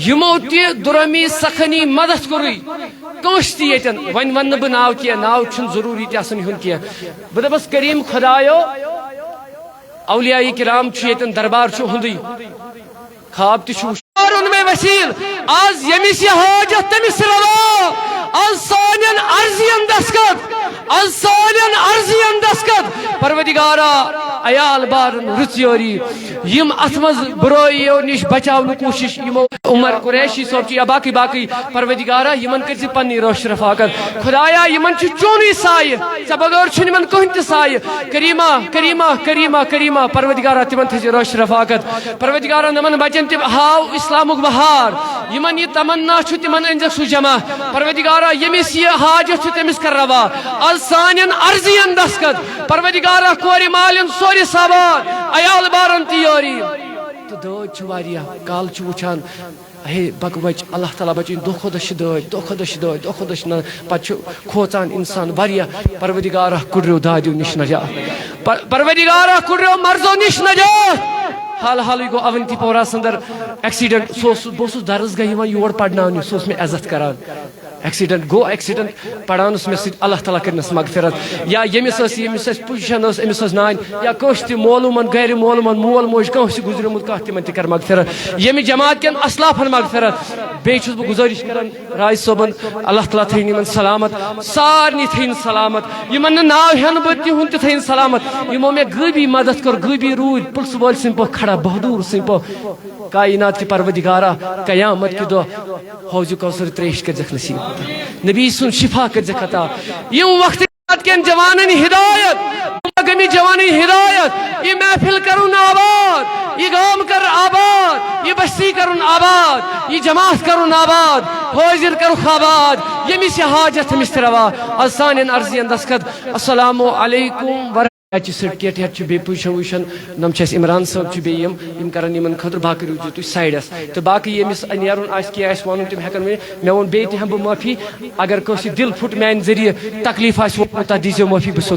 یِمو تہِ دُرٲمی سخنی مدد کوٚرُے کٲنٛسہِ تہِ ییٚتٮ۪ن، وۄنۍ وَنہٕ نہٕ بہٕ ناو کینٛہہ، ناو چھُنہٕ ضروٗری تہِ آسان یِہُنٛد کینٛہہ۔ بہٕ دَپس، کریم خدایو، اولیاء کرام چھُ ییٚتٮ۪ن، دربار چھُ اُہُنٛدُے، خواب تہِ چھُ وُچھمُت۔ اوٚن مےٚ وسیٖل، آز ییٚمِس یہِ حاجت تٔمِس روا، آز سانٮ۪ن عرضین دستخط، آز سانٮ۪ن عرضین دستخط۔ پروردگارا، عیال بارن رٕژ یٲری، یِم اتھ منٛز برٲیو نِش بچاونُک کوٗشش، یِمو عمر قریشی صٲب چھُ یا باقٕے باقٕے، پروردگارا، یِمن کٔرۍ زِ پننی رٲچھ رفاقت۔ خدایا، یِمن چھُ چونُے سایہِ، ژےٚ بغٲر چھُنہٕ یِمن کٕہٕنۍ تہِ سایہِ۔ کریمہ، کریمہ، کریمہ، کریمہ، پروردگارا، تِمن تھٲیزِ رٲچھ رفاقت۔ پروردگارا، نمن بچن تہِ ہاو اسلامُک بہار۔ یِمن یہِ تمنا چھُ، تِمن أنزٮ۪کھ سُہ جمع۔ پروردگارا، ییٚمِس یہِ حاجت چھُ، تٔمِس کر روا۔ از سانٮ۪ن عرضین دستخط۔ پروردگارا، کورِ مالٮ۪ن سورِ سوار، عیال بارن تہِ یٲری۔ تہٕ دٲدۍ چھِ واریاہ، کالہٕ چھِ وٕچھان، ہے، بکہٕ بچہِ، اللہ تعالیٰ بچٲیِن، دۄہ کھۄتہٕ دۄہ چھِ دٲدۍ، دۄہ کھۄتہٕ دۄہ چھِ دٲدۍ، دۄہ کھۄتہٕ دۄہ چھِ نہ-، پتہٕ چھُ کھوژان انسان واریاہ۔ پروردگارا، کُڑریو دادیو نِش نجات۔ پر-، پروردگارا، کُڑریو مرضو نِش نجات۔ حال حالٕے گوٚو اونتی پورہ سندر ایکسیڈنٹ۔ سُہ اوس، بہٕ اوسُس درس گاہ یِوان یور پرناونہِ، سُہ اوس مےٚ عزت کران۔ ایکسیڈنٹ گوٚو، ایکسیڈنٹ پران اوس مےٚ سۭتۍ، اللہ تعالیٰ کٔرنس مغفرت۔ یا ییٚمِس ٲس، ییٚمِس اَسہِ پُزیشن ٲس، أمِس ٲس نانۍ یا کٲنٛسہِ تہِ مولوٗمن، غیر مولوٗمن، مول موج کانٛہہ چھُ گُزریومُت کانٛہہ، تِمن تہِ کر مغفرت۔ ییٚمہِ جماعت کٮ۪ن اسلافن مغفرت۔ بیٚیہِ چھُس بہٕ گُزٲرِش کران راج صٲبن، اللہ تعالیٰ تھٲیِن یِمن سلامت، سارنٕے تھٲیِن سلامت۔ یِمن نہٕ ناو ہٮ۪نہٕ بہٕ تِہُنٛد تہِ تھٲیِن سلامت۔ یِمو مےٚ غٲبی مدد کٔر، غٲبی روٗدۍ پُلسہٕ وٲلۍ سٕنٛدۍ پٲٹھۍ کھڑا، بہادُر سٕنٛدۍ پٲٹھۍ۔ کائنات کہِ پروردگارا، قیامت کہِ دۄہ حوض کوثر تریش کٔرزٮ۪کھ نصیب۔ نبی سُنٛد شفا کٔرزٮ۪کھ عطا۔ یِم وقتہٕ کٮ۪ن جوانن ہدایت، گٔمٕتۍ جوانن ہدایت۔ یہِ محفل کرُن آباد، یہِ گام کر آباد، یہِ بستی کرُن آباد، یہِ جماعت کرُن آباد، حٲضِر کرُکھ آباد۔ ییٚمِس یہِ حاجت، تٔمِس تہِ روا۔ از سانٮ۪ن عرضین دستخط۔ السلام علیکم ورحمۃ۔ اَتہِ چھِ سرٹفکیٹ ہٮ۪تھ، چھِ بیٚیہِ پُزیشن وُزیشن، نۄم چھِ اَسہِ عمران صٲب چھِ بیٚیہِ یِم، یِم کَرَن یِمَن خٲطرٕ، باقٕے روٗزِو تُہۍ سایڈَس۔ تہٕ باقٕے ییٚمِس نیرُن آسہِ، کینٛہہ آسہِ وَنُن، تِم ہٮ۪کَن ؤنِتھ۔ مےٚ ووٚن، بیٚیہِ تہِ ہٮ۪مہٕ بہٕ معٲفی، اگر کٲنٛسہِ دِل پھُٹ میٛانہِ ذٔریعہٕ، تکلیٖف آسہِ ووٚنمُت، تَتھ دیٖزیو معٲفی، بہٕ چھُسو